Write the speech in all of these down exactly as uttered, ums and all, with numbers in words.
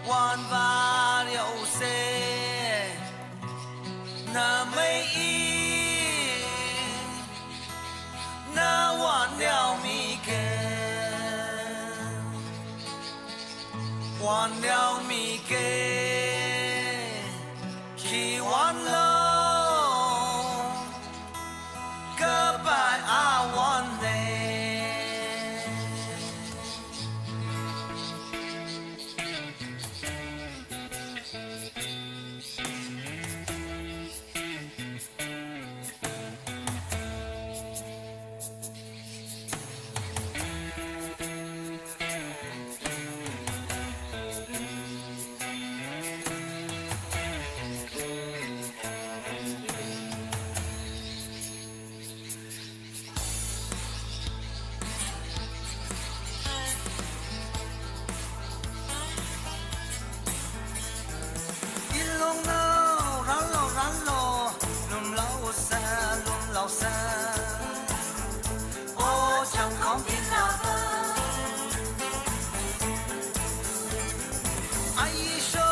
Van vār yaose, na mei i, na van yao mi ke, van yao mi ke, khi van lo, kapai a van ne. Ilong nao, rālo, rālo, lumlao sa, lumlao sa. O changkhong pila ba. Aisho,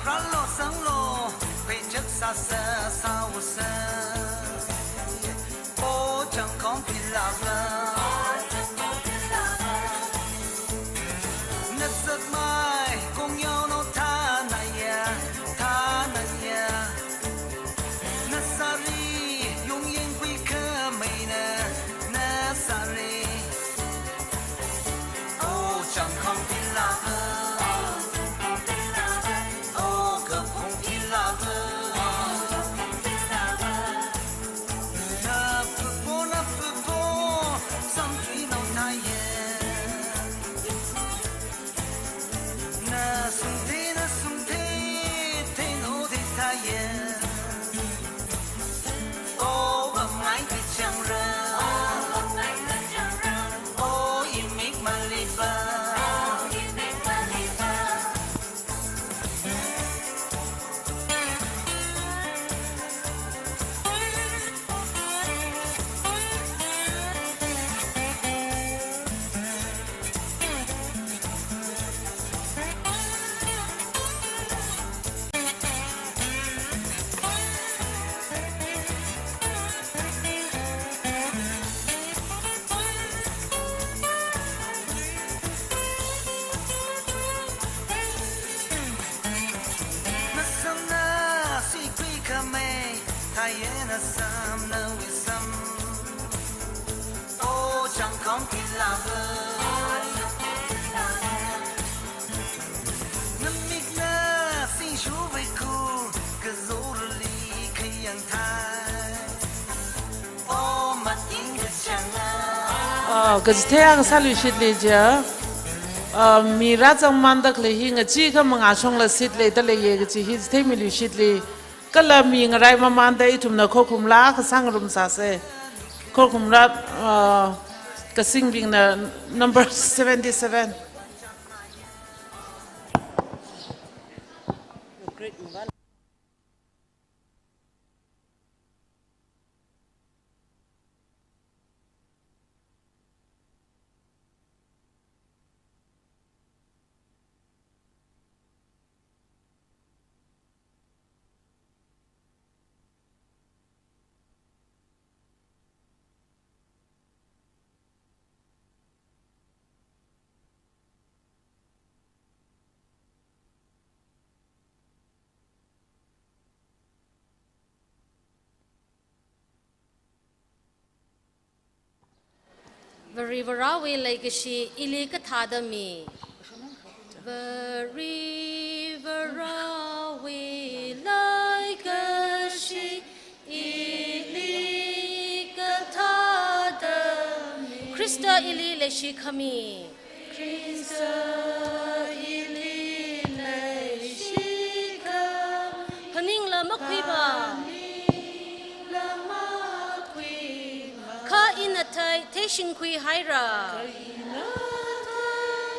rālo, sanglo, pechak sa, sa, sa, u sa. O changkhong pila ba. Na sākmai kong yao no thanaya, thanaya. Na sari yung yeng kui khamei na, na sari. O changkhong pila ba. O kaphung pila ba. Na pupo, na pupo, samtui no thaye. Na sungte, na sungte, te no te thaye. O, ba mai te chang ra. O, imik maliba. Nasamna sikui khamei, thaye nasamna wisam. O changkhong pila ba. Namikna singshu vaiku, kazorli khayang thai. O mating kachang a. Ah, kachithei akha sāluishit le ja. Ah, mi rāzang mandak le hi ngachi kha mangā shongla sit le da le ye kachi hi chithei miluishit le. Kala mi ngarai mamanda ithumna khokhumla kasang rum sāse. Khokhumla, ah, kasingbingna number seventy-seven. Varivarāwui leikashi ili kathāda mi. Varivarāwui leikashi ili kathāda mi. Khrista ili leishikhami. Khrista ili leishikha. Phaningla makhuiba. Phaningla makhuiba. Kha ina thei, theishingkhui haira. Kha ina thei,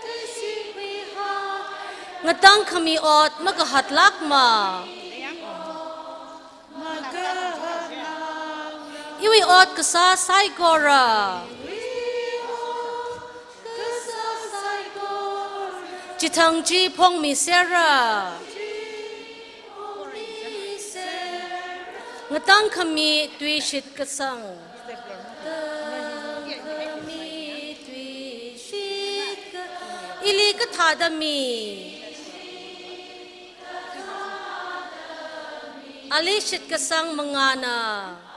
theishingkhui haira. Ngatangkhami ot makahatlākma. Iwui ot kasā saikora. Chithang chi phongmisera. Ngatangkhami tui shitkasang. Ili kathāda mi. Ali shitkasang mangāna.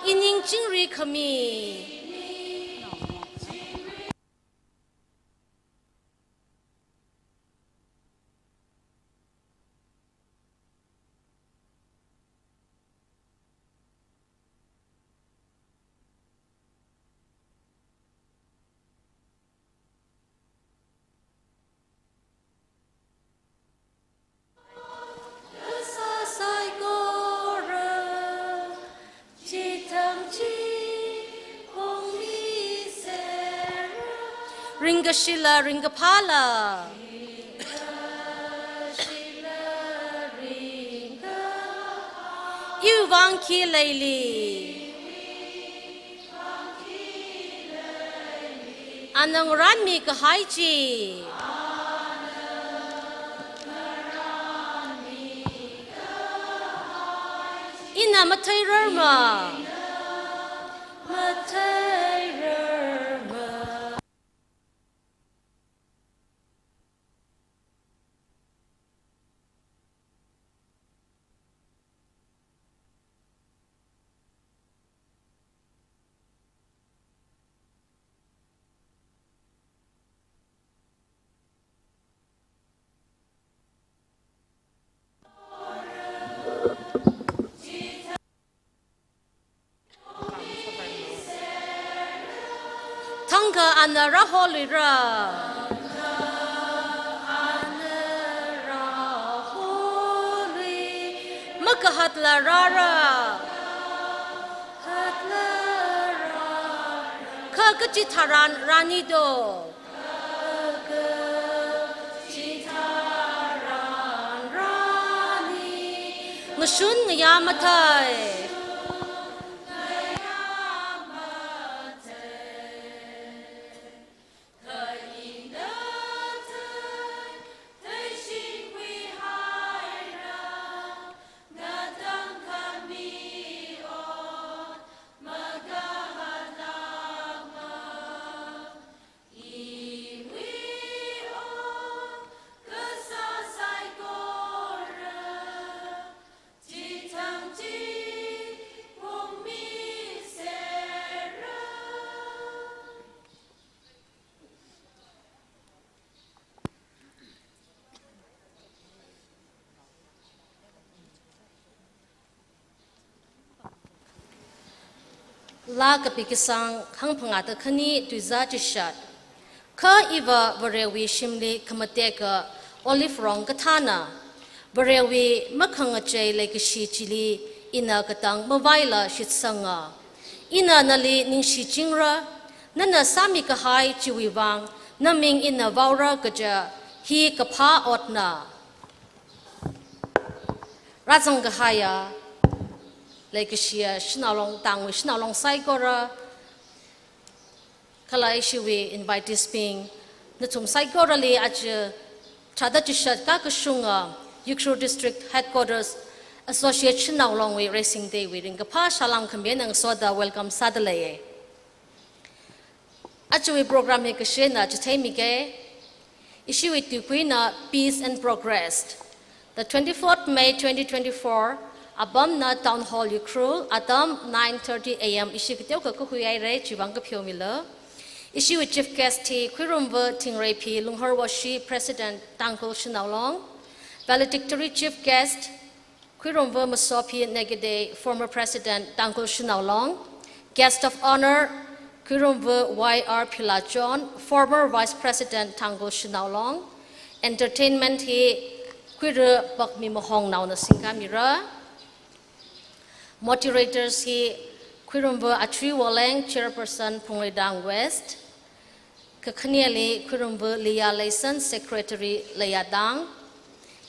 Ining chingri khami. Ringkashila, ringkaphāla. Iwui vang khi leili. Ana ngaranmi kahai chi. Ina matheirarma. Thangkha ana rāholuira. Makahatla rāra. Kha kachi tharan rāni do. Ngashun ngayā mathei. Laa kapi kasang hangphangā da khani tuizā chishat. Kha iva Varewui shimli khamatekha olive rong kathāna. Varewui makhangachei leikashi chili ina katang mavaila shitsanga. Ina nali ningshichingra, nana sāmi kahai chiwui vang naming ina vaora kaja hi kaphā otna. Rāzang kahaiya, leikashiya, shanao long tangwui, shanao long saikora, kala ishiwui invitees bing, nathum saikorali aja, tharāda chishat kakashunga, Ukhrul District Headquarters, Associate Shanao Longwui Raising Day wui ringkaphā salām khami eina ngasoda welcome sāda leiya. Ajawui program hi kashena chitheimike. Ishiwui tuikuina Peace and Progress. The twenty-fourth May twenty twenty-four, apamna Town Hall Ukhrul, atam nine thirty A M, ishi kateokha kahui haira, chivang kapheomilo. Ishiwui chief guest hi Khuirumva Thingreiphi Lungharwashi, President Tangkhul Shanao Long. Valedictory chief guest, Khuirumva Masophi Negatey, former President Tangkhul Shanao Long. Guest of Honour, Khuirumva Y R Philachon, former Vice President Tangkhul Shanao Long. Entertainment hi Khuira Bakmi Mahongnaona singkāmira. Moderators hi Khuirumva Athui Woleng, Chairperson Phungreidang West. Kakhaneli Khuirumva Liya Leison, Secretary Leiyatang.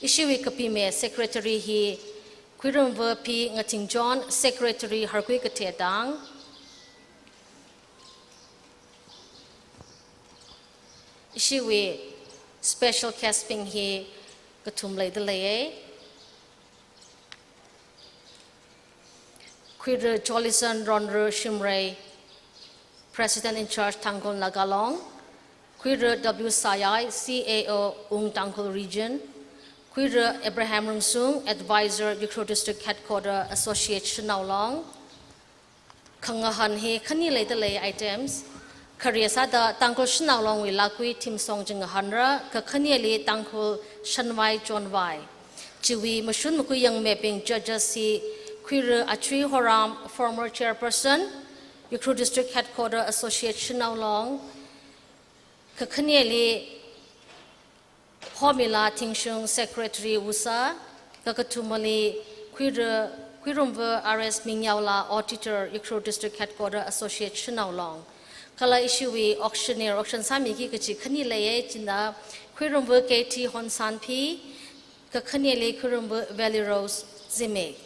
Ishiwui kapime Secretary hi Khuirumva P Ngathing John, Secretary Harkui Kathei Tang. Ishiwui special guest bing hi kathum leida leiya. Khuira Jolison Ronra Shimray, President in Charge Tangkhul Naga Long, Khuira W Sayai, C A O Wung Tangkhul Region, Khuira Abraham Rungsung, Advisor, Ukhrul District Headquarter, Associate Shanao Long. Khangahān hi khani leida lei items. Khare sāda Tangkhul Shanao Longwui lākkui theme song chi ngahānra, kakhaneli Tangkhul shanvai chonvai. Chiwui mashun makui yangmibing judges hi Khuira Achui Horam, former chairperson, Ukhrul District Headquarter Associate Shanao Long. Kakhaneli Hormila Thingshung, Secretary WUSA, kakathumali Khuira, Khuirumva R S Mingyaola, Auditor, Ukhrul District Headquarter Associate Shanao Long. Kala ishiwui auctioneer, auction sāmiki kachi khani leiya, china Khuirumva K T Honsanphi, kakhaneli Khuirumva Valley Rose Zimik.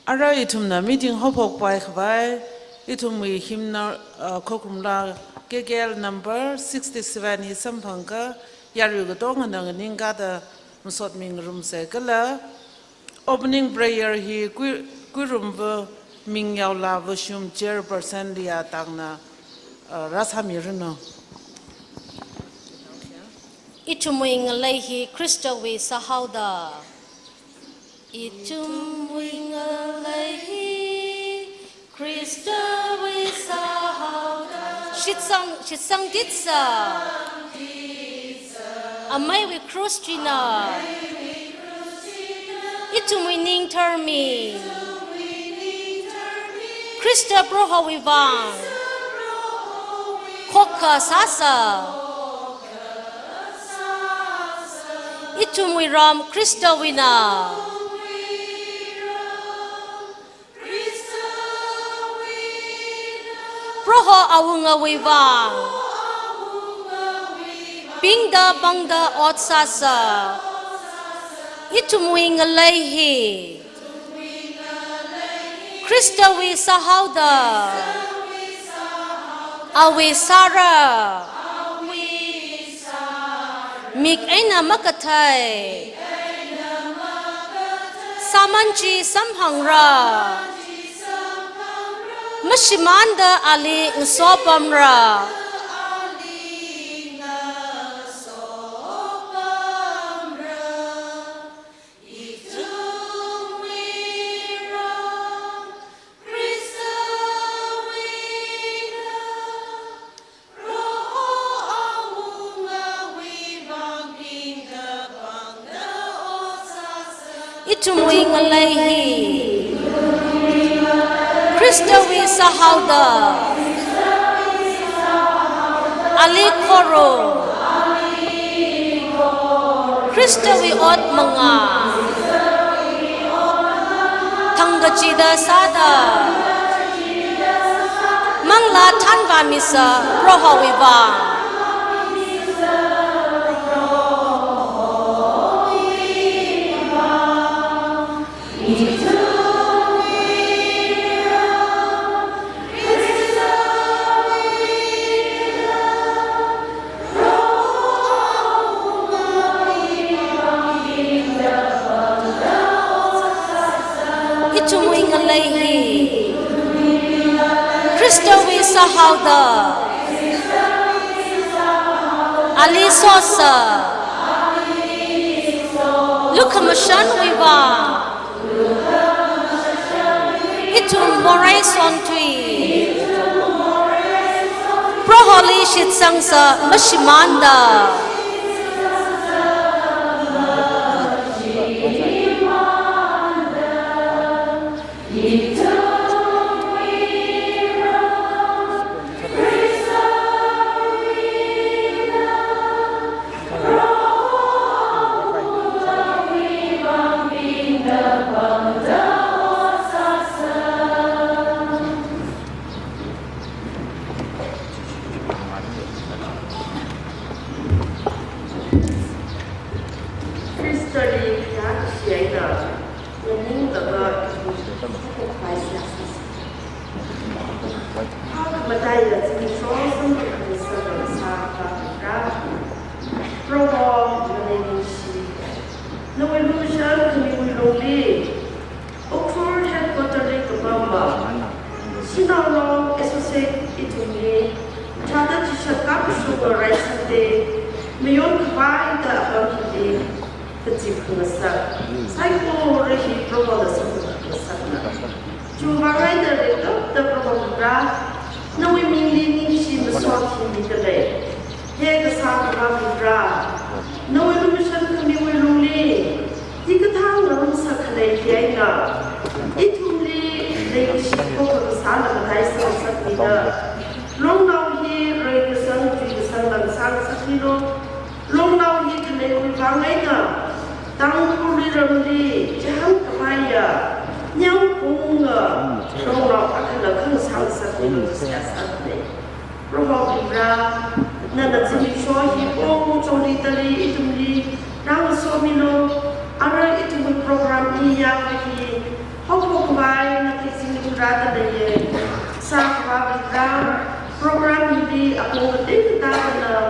Ara ithumna meeting haophokpai khavai, ithumwui hymnal, uh, khokhumla K K L number sixty-seven hi samphangakha, yarui katongana nganingkada masot mingarumsa kala, opening prayer hi Khui-, Khuirumva Mingyaola Vashum chairperson Lia Tangna, uh, rāsāmiranu. Ithumwui ngalei hi Khristawui sāhaoda. Ithumwui ngalei hi Khristawui sāhaoda. Shitsang, shitsang ditsa. Ameiwui krus china ithumwui ning tharmi. Khrista Prohowui vang khokha sāsa. Ithumwui ram Khristawuina. Proho Awungawui vang pingda pangda ot sāsa. Ithumwui ngalei hi Khristawui sāhaoda. Awui sāra. Mik eina makathei sāman chi samphangra. Mashimānda ali ngasopamra. Ithumwui ngalei hi Khristawui sāhaoda. Ali khorum. Khristawui ot manga. Thangkachida sāda manglā thanvāmisa Prohowui vang. Ithumwui ngalei hi Khristawui sāhaoda. Ali sosa. Lukhamashanwui vang ithum morei sonthui. Proholi shitsangsa mashimānda. Proho, ngalei ningshi. Nawui lumashan khamiwui lungli, Ukhrul headquarter li kapama Shanao Long Associate ithumli, chata chishat kapshuwa raisangda, mayon khavai da apam hili, kazip khangasak. Saikora hi Proho na samphang khangasakna. Chiwui vang eina reikapta Proho Varivara, nawui mingli ningshi masot hi mida lei. He kasā Akhava Varivara, nawui lumashan khamiwui lungli, hikathā ngarumsak khalei hi eina, ithumli leikashi khokha kasāla mataisang ngasakmida, longnao hi reikasang, chuikasangla sāngasakmilu. Longnao hi khaleiwui vang eina, Tangkhul miramli chihān khavaiya, nyangphunga, longnao akhala khangasang ngasakmilu, seihā sāda lei. Proho Varivara, nana zimiksho hi pongchongli tali ithumli rāngasomilu, ara ithumwui program hi yākha hi, haophok khavai naki zimiksho rāda leiya. Sā Akhava Varivara, program hili apong kateonao nana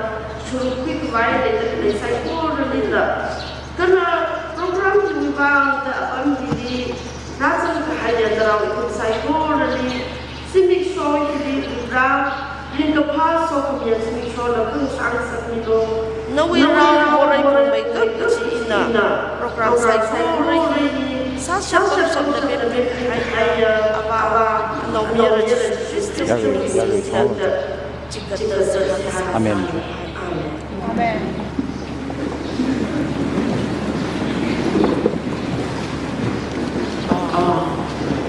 shuruk khuikhavai leida khalei saikoralila, kala program hiwui vang da apam hili rāzang kahaiya ngarao ikum saikorali, zimiksho hili Varivara, ringkaphā sokhamiya zimikshola khangasang ngasakmilu. Nawui rao morei morei kap kachi eina, program saikora hi sāshap kapshapda pemkahaiya Avā, Anaomayara Jishu Khrista Yarui, yarui, Amen. Amen.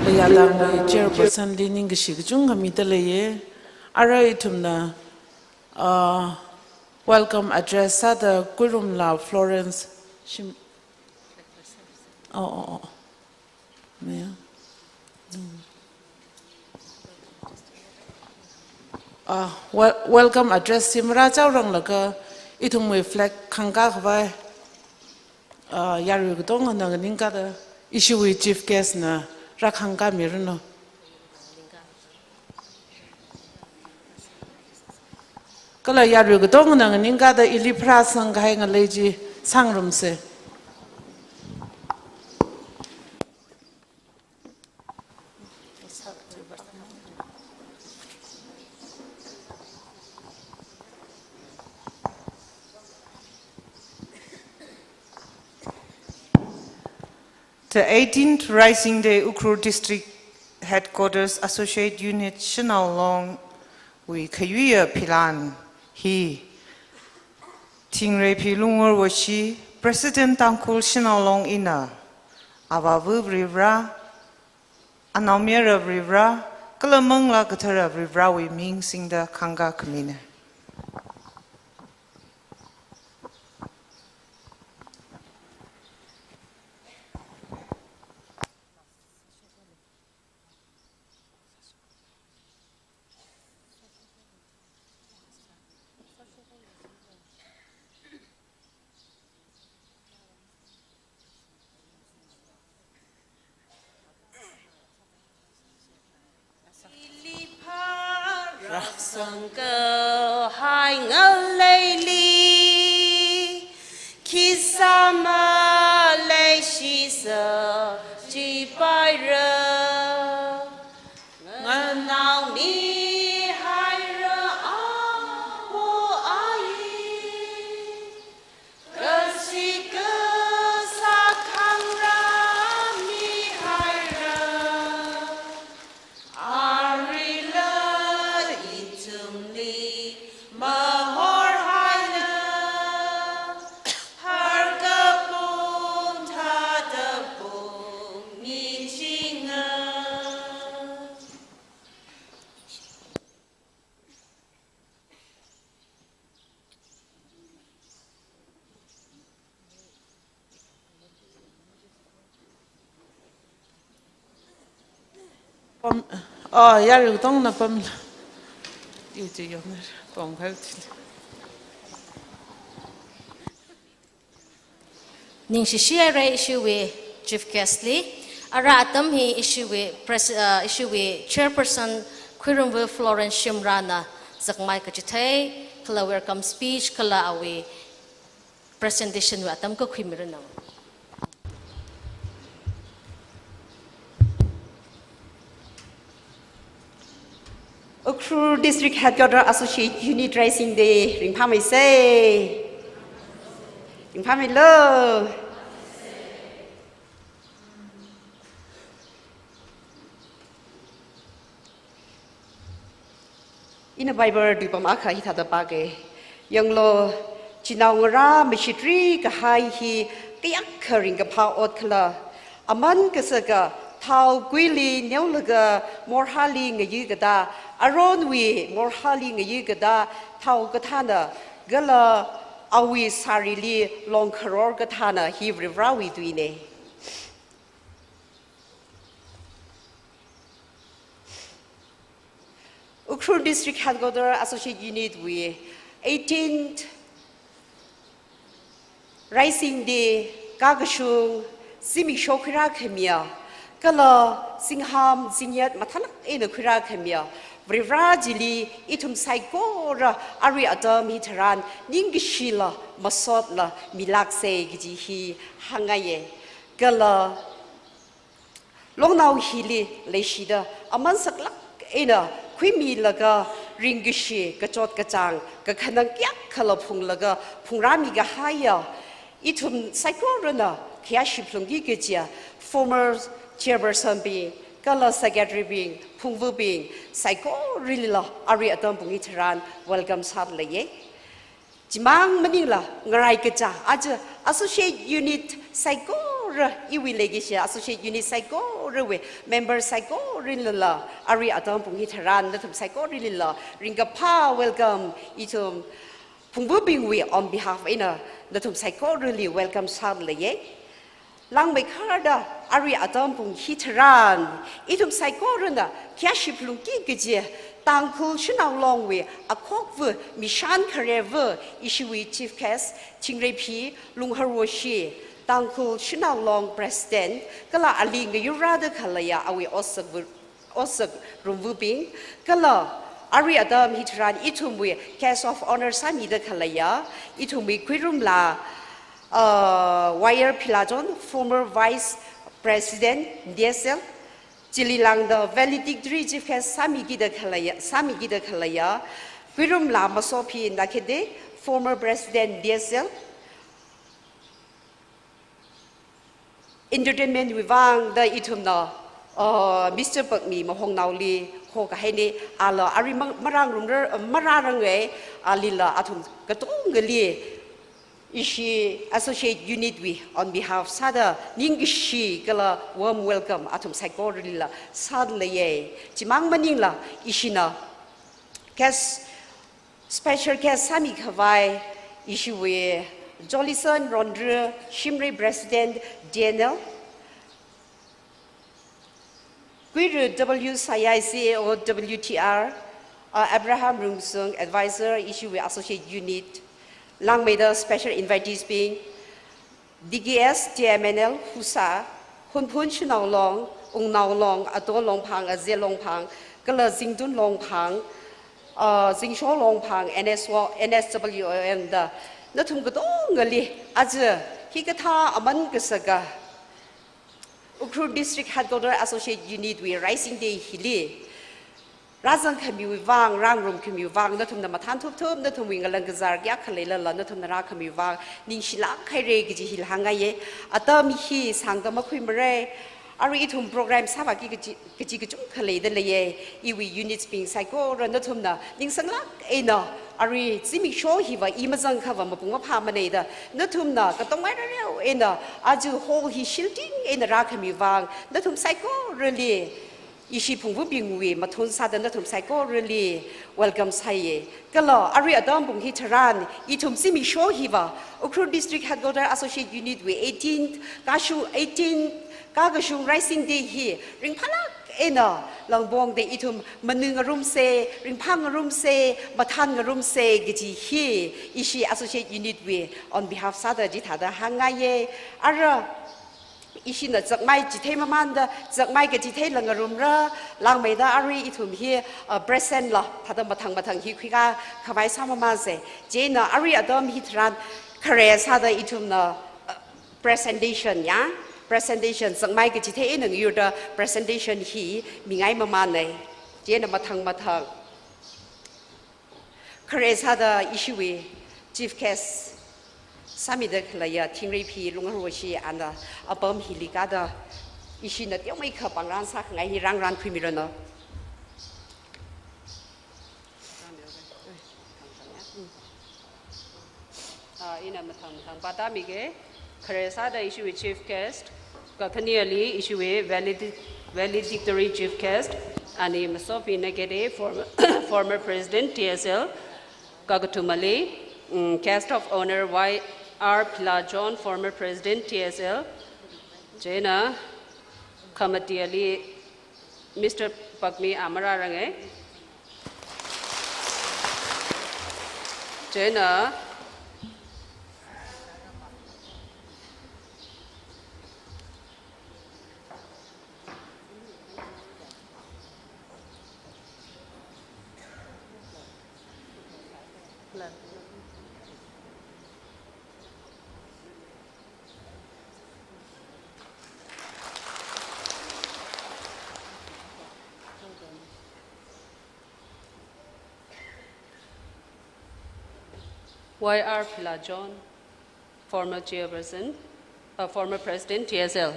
Ayā tangli chairperson li ningkashi kachungkha mida leiya. Ara ithumna, uh, welcome address sāda Kuirumla Florence Shim-, oh, oh, oh. Maya. Hmm. Ah, wel-, welcome address hi marāchaoranglaga ithumwui flag khangakā khavai, ah, yarui katongana nganingkāda ishiwui chief guest na rākhangakāmiranu. Kala yarui katongana nganingkāda ili pharāsang kahai ngalei chi sāngarumsa. The eighteenth Rising Day Ukhrul District Headquarters Associate Unit Shanao Longwui khayuiya philan hi Thingreiphi Lungwar Washi, President Tangkhul Shanao Long eina, Avāva Varivara, Anaomayara Varivara, kala Manglā Kathara Varivarawui ming singda khangakā khamina. Rāsangkahai ngaleili, khisāma leishisa jipaira. Nganaomihaira awo ayi, kashi kasā khangrāmihaira, arila ithumli mahorhaila, harkapung thāda pung michinga. Pam, oh, yarui katongna pamlu. Tiu tiu yongna, kong kau tiu. Ningshishihaira ishiwui chief guest li, ara atam hi ishiwui pres-, uh, ishiwui chairperson Khuirumva Florence Shimrah na zakmai kachithei, kala welcome speech, kala awui presentation wui atam kakhui miranu. Ukhrul District Headquarter Associate Unit Raising Day ringphāmeisei. Ringphāmeilu. Ina Bible tuipam akha hithāda pāke. Yanglu, chinaongarā mashitri kahai hi kayākha ringkaphā ot khala. Aman kasaka thao kuili neolaga morhāli ngayi katā, Aaronwui morhāli ngayi katā thao kathāna, kala awui sārili long kharor kathāna hi Varivarāwui tuine. Ukhrul District Headquarter Associate Unit wui eighteenth Raising Day kakashung zimiksho khuirākhamiya, kala zingham zinyat mathālāk eina khuirākhamiya Varivarā chili ithum saikora arui atam hitharan ningkashila masotla milāksei kaji hi hāngngaiye. Kala longnao hili leishida aman saklāk eina khuimilaga ringkashi kachot kachāng kakhanang kayākhala phunglaga phungrāmi kahaiya ithum saikorana khayāshi phalungki kajiya former chairperson bing, kala secretary bing, phungvabing, saikoralila arui atam pung hitharan welcome sāda leiye. Chimang maningla ngarai kacha, aja associate unit saikora, iwui leikashi associate unit saikorawui member saikoralila arui atam pung hitharan nathum saikoralila ringkaphā welcome ithum phungvabingwui on behalf eina nathum saikorali welcome sāda leiye. Langmeikharda arui atam pung hitharan ithum saikorana khayāshi phalungki kaji Tangkhul Shanao Longwui akhokva mishan khareva ishiwui chief guest Chingreiphi Lungharwoshi, Tangkhul Shanao Long president, kala ali ngayurrāda khaleiya awui otsak otsak rumvabing, kala arui atam hitharan ithumwui guest of honour sāmida khaleiya ithumwui Khuirumla, uh, Y R Philachon, former vice president D S L, chili lāngda valedictory chief guest sāmikida khaleiya, sāmikida khaleiya Khuirumla Masophi Nakhede, former president D S L, entertainment wui vangda ithumna, uh, Mister Pakmi Mahongnaoli khokahaine, ala arui mang-, marāngarumra, marāranga, alila athum katongali ishi associate unit wui on behalf sāda ningkashi kala warm welcome athum saikoralila sāda leiye. Chimang maningla ishina guest special guest sāmi khavai ishiwui Jolison Rondra, Shimrei President D N L, Kuiru W C I C A O W T R, uh, Abraham Rungsung, Advisor ishiwui Associate Unit, langmeida special invitees bing, D K S, T M N L, Husa, Hunphun Shanao Long, Wungnao Long, Ato Longphang, Aze Longphang, kala Zingtun Longphang, uh, Zingsho Longphang, N S W O, N S W O M da, nathum katongali, aja, hikathā aman kasaka Ukhrul District Headquarter Associate Unit wui Raising Day hili rāzangkhamiwui vang, rāngarumkhamiwui vang, nathumna mathān thupthup, nathumwui ngalang kazār kayākha leilala, nathumna rākhamiwui vang ningshilāk haire kaji hila hāngngaiye. Atam hi sāngda makhuimara, arui ithum program sāvāki kaji, kaji kachungkha leida leiye. Iwui units bing saikora nathumna ningsanglāk eina arui zimiksho hiva i mazangkhava mapung maphāmanei da, nathumna katongwai rareo eina aja hall hi shilting eina rākhamiwui vang nathum saikorali ishi phungvabingwui mathun sāda nathum saikorali welcome sāye. Kala arui atam pung hitharan ithum zimiksho hiva Ukhrul District Headquarter Associate Unit wui eighteenth kashung, eighteenth kakashung Raising Day hi ringphālāk eina langpongda ithum maningngarumsa, ringphāngarumsa, mathānngarumsa kaji hi ishi Associate Unit wui on behalf sāda chithāda hāngngaiye. Ara Ishina zakmai chithei mamanda, zakmai kachitheila ngarumra, langmeida arui ithum hi, uh, present la, thāda mathang mathang hi khuikā khavai sāmamase. Chieina arui atam hitharan khare sāda ithumna, uh, presentation ya, presentation zakmai kachithei eina ngayurda presentation hi mingai mamane. Chieina mathang mathang. Khare sāda ishiwui Chief Guest sāmida khaleiya Thingreiphi Lungharoshi ana apam hili kāda ishina teomeikha pāngran sākhangai hi rāngarānkhuimiranu. Ah, ina mathang mathang pātāmige. Khare sāda ishiwui Chief Guest, kakhane ali ishiwui valedi-, valedictory Chief Guest, ani Masophi Nagede, former, former President T S L, kakathumali, mm, Guest of Honor Y R Phila John, former President T S L, chieina khamati ali Mister Pakmi Amara range. Chieina Y R Phila John, former chairperson, uh, former president T S L.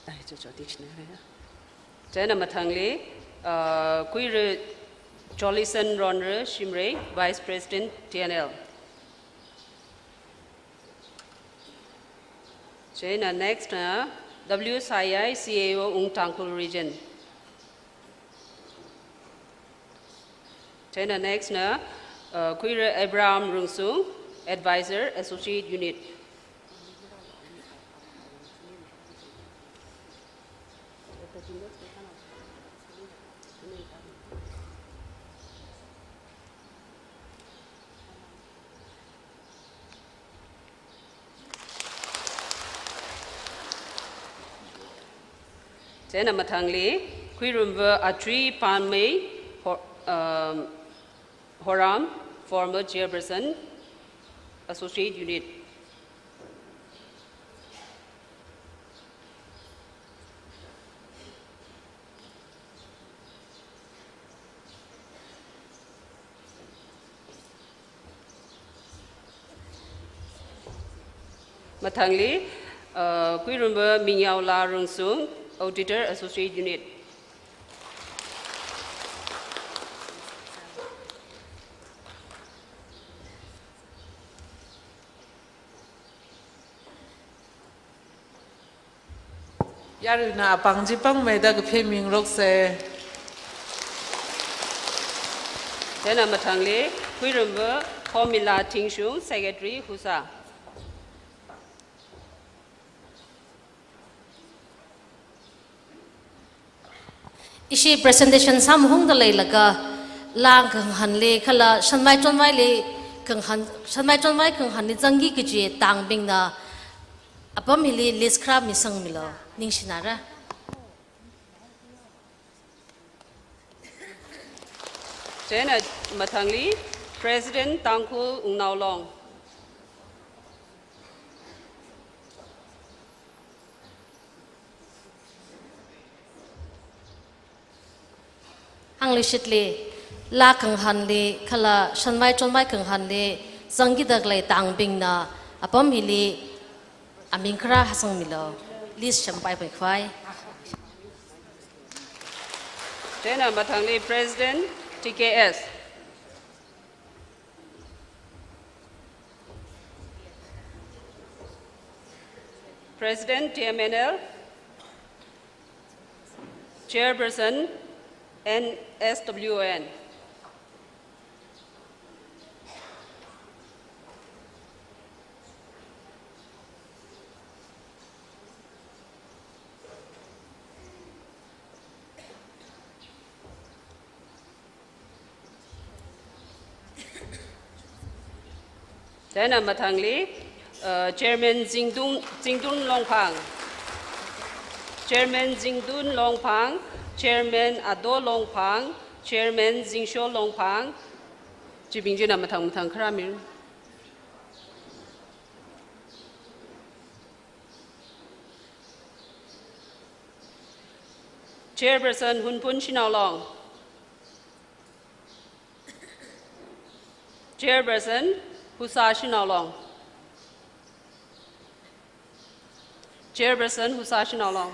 Ai, cho, cho, dictionary ya. Chieina mathangli, uh, Khuira Jolison Ronra Shimray, Vice President T N L. Chieina next na W Sayai, C A O Ung Tangkhul Region. Chieina next na, uh, Khuira Abraham Rungsung, Advisor, Associate Unit. Chieina mathangli, Khuirumva Atri Panmei, Ho-, um, Horam, former chairperson, Associate Unit. Mathangli, uh, Khuirumva Mingyao La Rungsung, Auditor, Associate Unit. Yaruina apāng chi pāngmeida kaphā mingarokse. Chieina mathangli, Khuirumva Khomila Thingshung, Secretary, HUSA. Ishi presentation samphangda leilaga, laa khangahānli kala shanvai chonvaili khangahān, shanvai chonvai khangahānli zangki kaji tāngbingna apam hili list khara misangmilu, ningshinara. Chieina mathangli, President Tangkhul Wungnao Long. Hānglui shitli, laa khangahānli kala shanvai chonvai khangahānli zangkida khalei tāngbingna apam hili aming khara hasangmilu, list sempaipai khavai. Chieina mathangli President T K S. President T M N L. Chairperson N S W N. Chieina mathangli, uh, Chairman Zingdun, Zingdun Longphang, Chairman Zingdun Longphang, Chairman Ado Longphang, Chairman Zingsho Longphang, chibing china mathang mathang kharā mir. Chairperson Hunphun Shanao Long. Chairperson Husa Shanao Long. Chairperson Husa Shanao Long.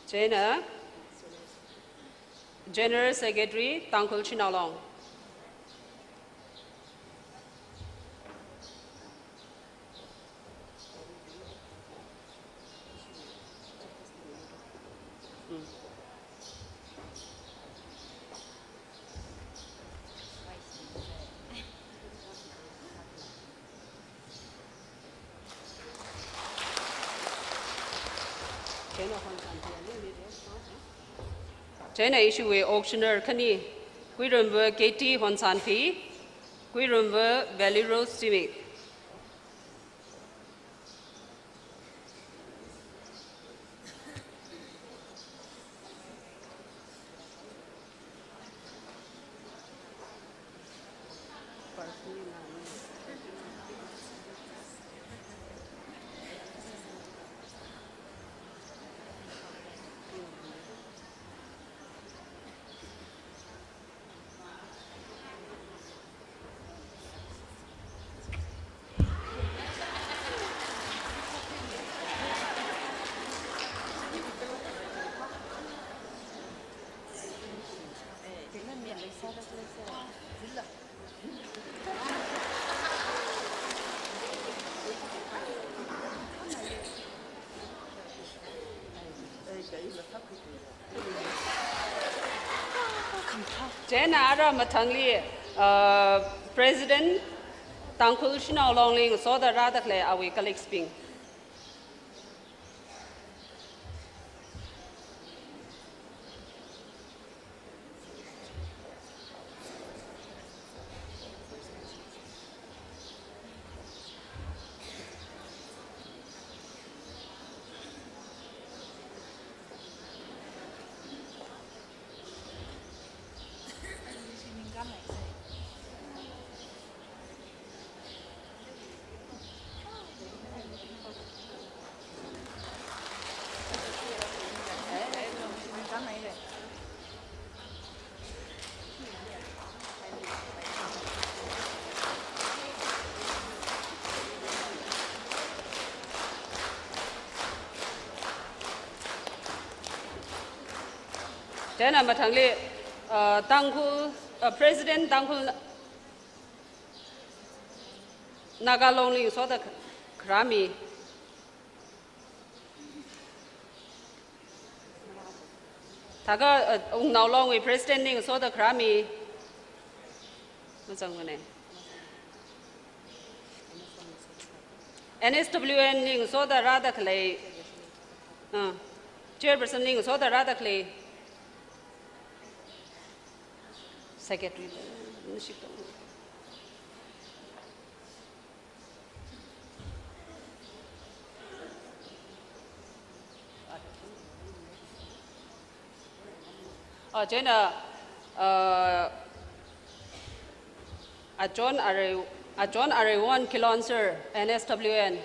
Chieina General Secretary Tangkhul Shanao Long. Chieina ishiwui auctioneer khani, Kuirumva K T Honsanphi, Kuirumva Valley Rose Zimik. Chieina ara mathangli, uh, President Tangkhul Shanao Long li ngasoda rāda khalei awui colleagues bing. Chieina mathangli, uh, Tangkhul, uh, President Tangkhul Naga Long li ngasoda kharā mi. Thākha, uh, Wungnao Long wui President li ngasoda kharā mi. Mazangmane. N S W N li ngasoda rāda khalei, uh, Chairperson li ngasoda rāda khalei Secretary. Uh, chieina, uh, Ajon Are-, Ajon Arewon Kilonser, N S W N.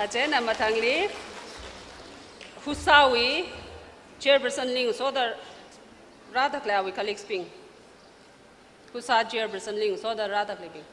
Chieina mathangli, HUSA wui chairperson li ngasoda rāda khalei awui colleagues bing. HUSA chairperson li ngasoda rāda khaleibing.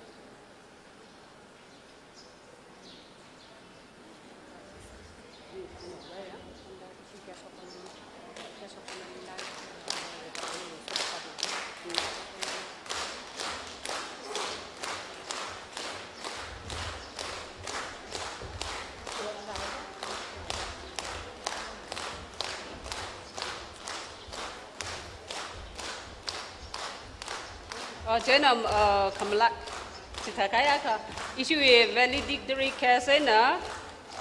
Uh, chieina, uh, khamala chithākahai akha, ishiwui valedictory case eina,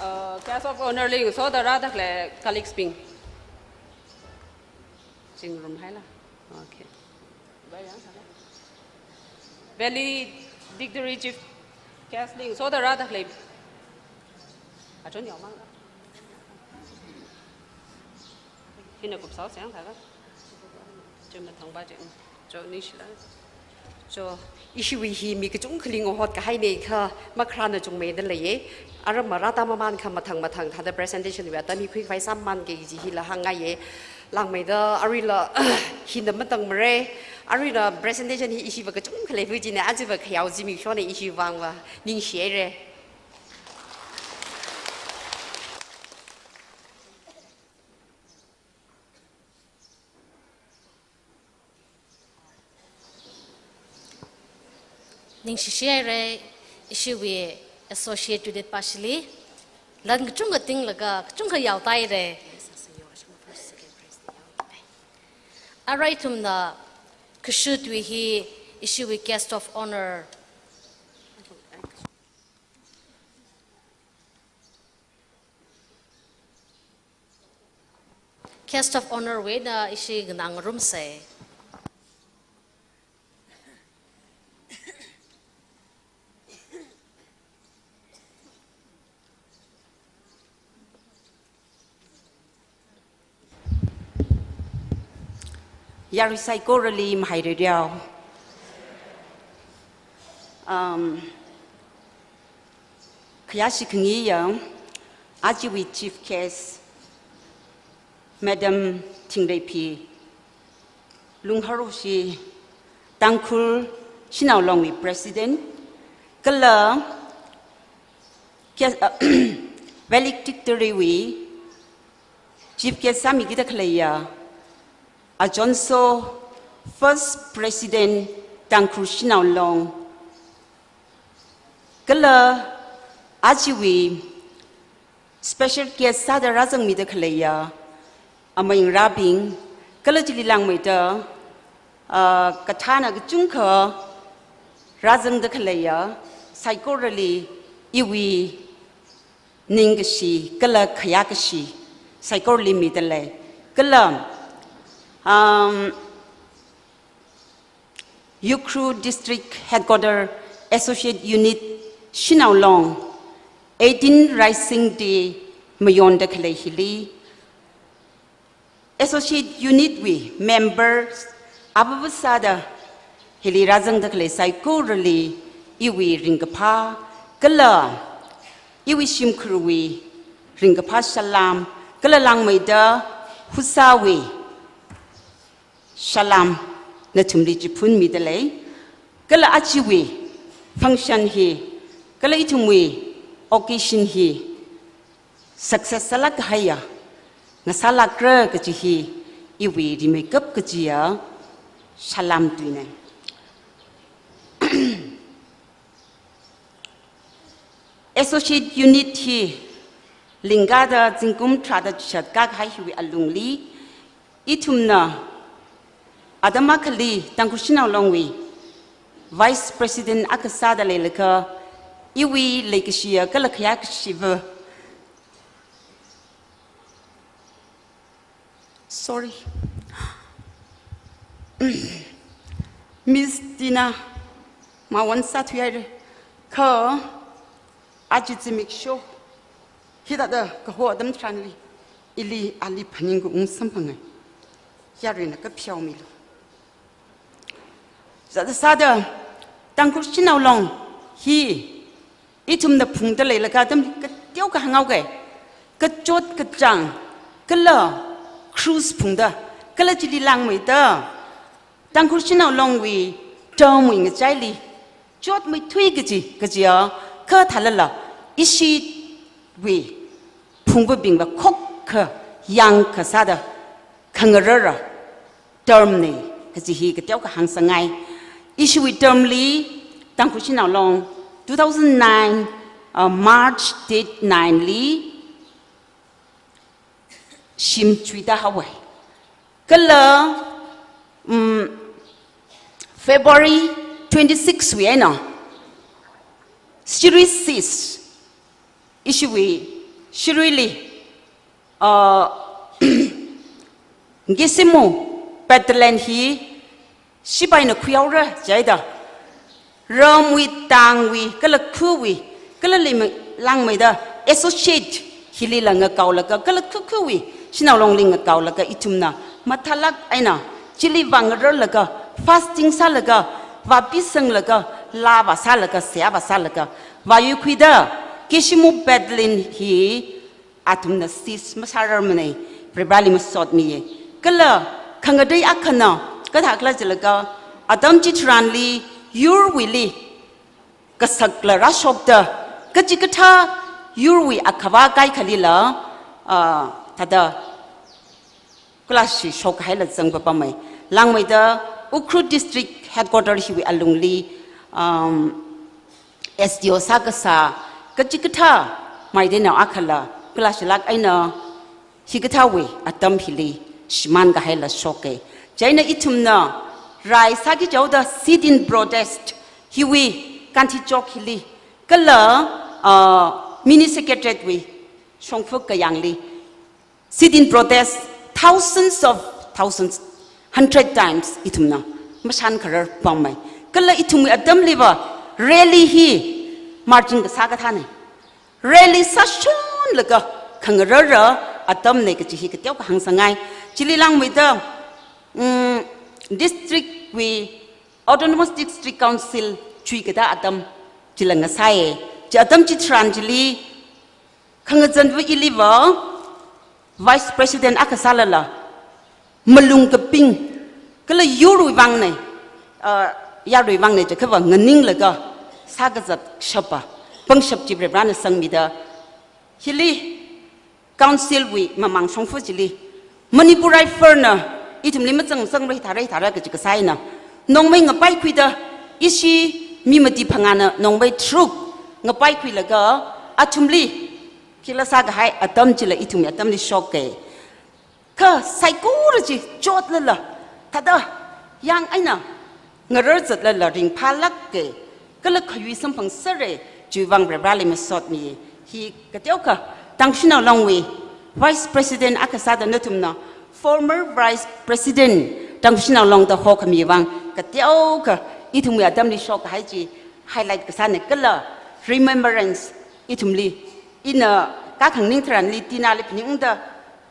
uh, guest of honour li ngasoda rāda khalei colleagues bing. Chingrum haila. Okay. Valedictory chief guest li ngasoda rāda khalei. Achon yaomang. Hina kupsao siang thākha. Cho mathangpa chi. Cho ningshila. Cho, ishiwui hi mi kachungkhali ngahotkahai nei kha, makharāna chungmeida leiya. Aram marāda maman kha mathang mathang thāda presentation wui atam hi khuikhavai sāmamānki kaji hila hāngngaiya. Langmeida aruila hina matangmara. Aruila presentation hi ishiva kachungkha leiva jina, ajava khayao zimikshona ishiwui vangva. Ningshihaira. Ningshishi haira, ishiwui Associate Unit pāshili, lan kachungkha tinglaga, kachungkha yaoda haira. Arui ithumna kashutwui hi ishiwui Guest of Honour. Guest of Honour wui eina ishi nganāngarumsa. Yarui saikorali mahai rereo. Um, khayāshi khangayi, ajawui Chief Guest, Madam Thingreiphi Lungharoshi, Tangkhul Shanao Long wui President, kala guest, uh, valedictory wui Chief Guest sāmikida khaleiya, achonso First President Tangkhul Shanao Long, kala ajawui special guest sāda rāzangmida khaleiya, amei ngarābing, kala chili langmeida, ah, kathāna kachungkha rāzangda khaleiya, saikorali iwui ningkashi, kala khayākashi, saikorali midalei. Kala, um, Ukhrul District Headquarter Associate Unit Shanao Long, eighteen Rising Day mayonda khalei hili, Associate Unit wui members ava sāda hili rāzangda khalei saikorali iwui ringkaphā, kala iwui shimkhurwui ringkaphā salam, kala langmeida HUSA wui salam nathumli chiphun midalei. Kala ajawui function hi, kala ithumwui occasion hi success sālāk kahaiya ngasālākra kaji hi iwui rimeikap kajiya salam tuina. Associate Unit hi lingkada zingkum tharāda chishat kakahai hiwui alungli, ithumna atam akhali Tangkhul Shanao Long wui Vice President akha sāda leilakha, iwui leikashiya kala khayākashiva, sorry. Miss Tina, mawon sāthuihaira. Kha, aja zimiksho hithāda kaho atam tharanli, ili ali phaningkhaung samphangai. Yaruina kapheomilu. Sāda sāda, Tangkhul Shanao Long hi ithumna phungda leilakha atam ka-, teokha hānghaoke. Kachot kachāng, kala cruise phungda, kala chili langmeida, Tangkhul Shanao Longwui termwui ngachaili chotmeithui kaji, kajiya, kha thalala, ishiwui phungvabingva khokkha yangkha sāda khangarara term ne, kaji hi kateokha hāngsangngai. Ishiwui term li, Tangkhul Shanao Long, two thousand nine, uh, March date nine li, shim chuida haowe. Kala, mm, February twenty-six wui eina, Shirui sis, ishiwui Shiruili, uh, Geshimu Battalion hi sipaina khuihaora jida, ramwui tangwui, kala khawui, kala leimei langmeida associate hilila ngakaolaga, kala khakhawui Shanao Longli ngakaolaga ithumna mathālāk eina chili vāngararlaga, fasting sālaga, vāpisanglaga, laa vāsālaga, seihā vāsālaga, vāyuikhuida, Geshimu Battalion hi athumna cease masārarmane, Varivarāli masotmiye. Kala khangatei akhana, kathākhala jilaga, atam chitharanli, yurwuili kasakla rāshokta, kachikathā yurwui akhavā kaikhalila, ah, thāda kalashi shokhaila zangpapamme. Langmeida Ukhrul District Headquarter hiwui alungli, um, S D O sākasā kachikathā maideinao akhala kalashilāk eina hikathāwui atam hili shimānkahaila shoke. Chieina ithumna rai sāki jihaoda sit-in protest hiwui Gandhi Chowk hili, kala, uh, Mini Secretariat wui shongfa kayāngli sit-in protest, thousands of thousands, hundred times ithumna mashankharar pangmei. Kala ithumwui atamliva rally hi marching kasā kathāne. Rally sāshonlaga khangarara atamne kaji hi kateokha hāngsangngai. Chili langmeida, mm, district wui, Autonomous District Council chuikada atam chila ngasāye. Chi atam chitharan chili khangazanva iliva Vice President akha sālala, malung kaping, kala yurwui vāngne, ah, yarui vāngne jiakhava nganinglaga sākazat shapa, pangshap chi Varivarāna sangmida, hili Council wui mamang shongfa chili, Manipur Rifle na ithumli mazangzangra, hithāra hithāra kaji kasā eina, nongmei ngapaikhuida, ishi mi mati phangāna nongmei tharuk ngapaikhuilaga, athumli khikhala sākahai atam chila ithumwui atamli shoke. Kha saikora chi chotlala, thāda yang eina ngararzat lala ringphālāke, kala khayui samphang sāre, chiwui vāng Varivarāli masotmi. Hi kateokha Tangkhul Shanao Longwui Vice President akha sāda nathumna former Vice President Tangkhul Shanao Long da hokhami vāng kateokha ithumwui atamli shokhai chi highlight kasāne, kala remembrance ithumli, ina kakhang ning tharanli Tinali phaningungda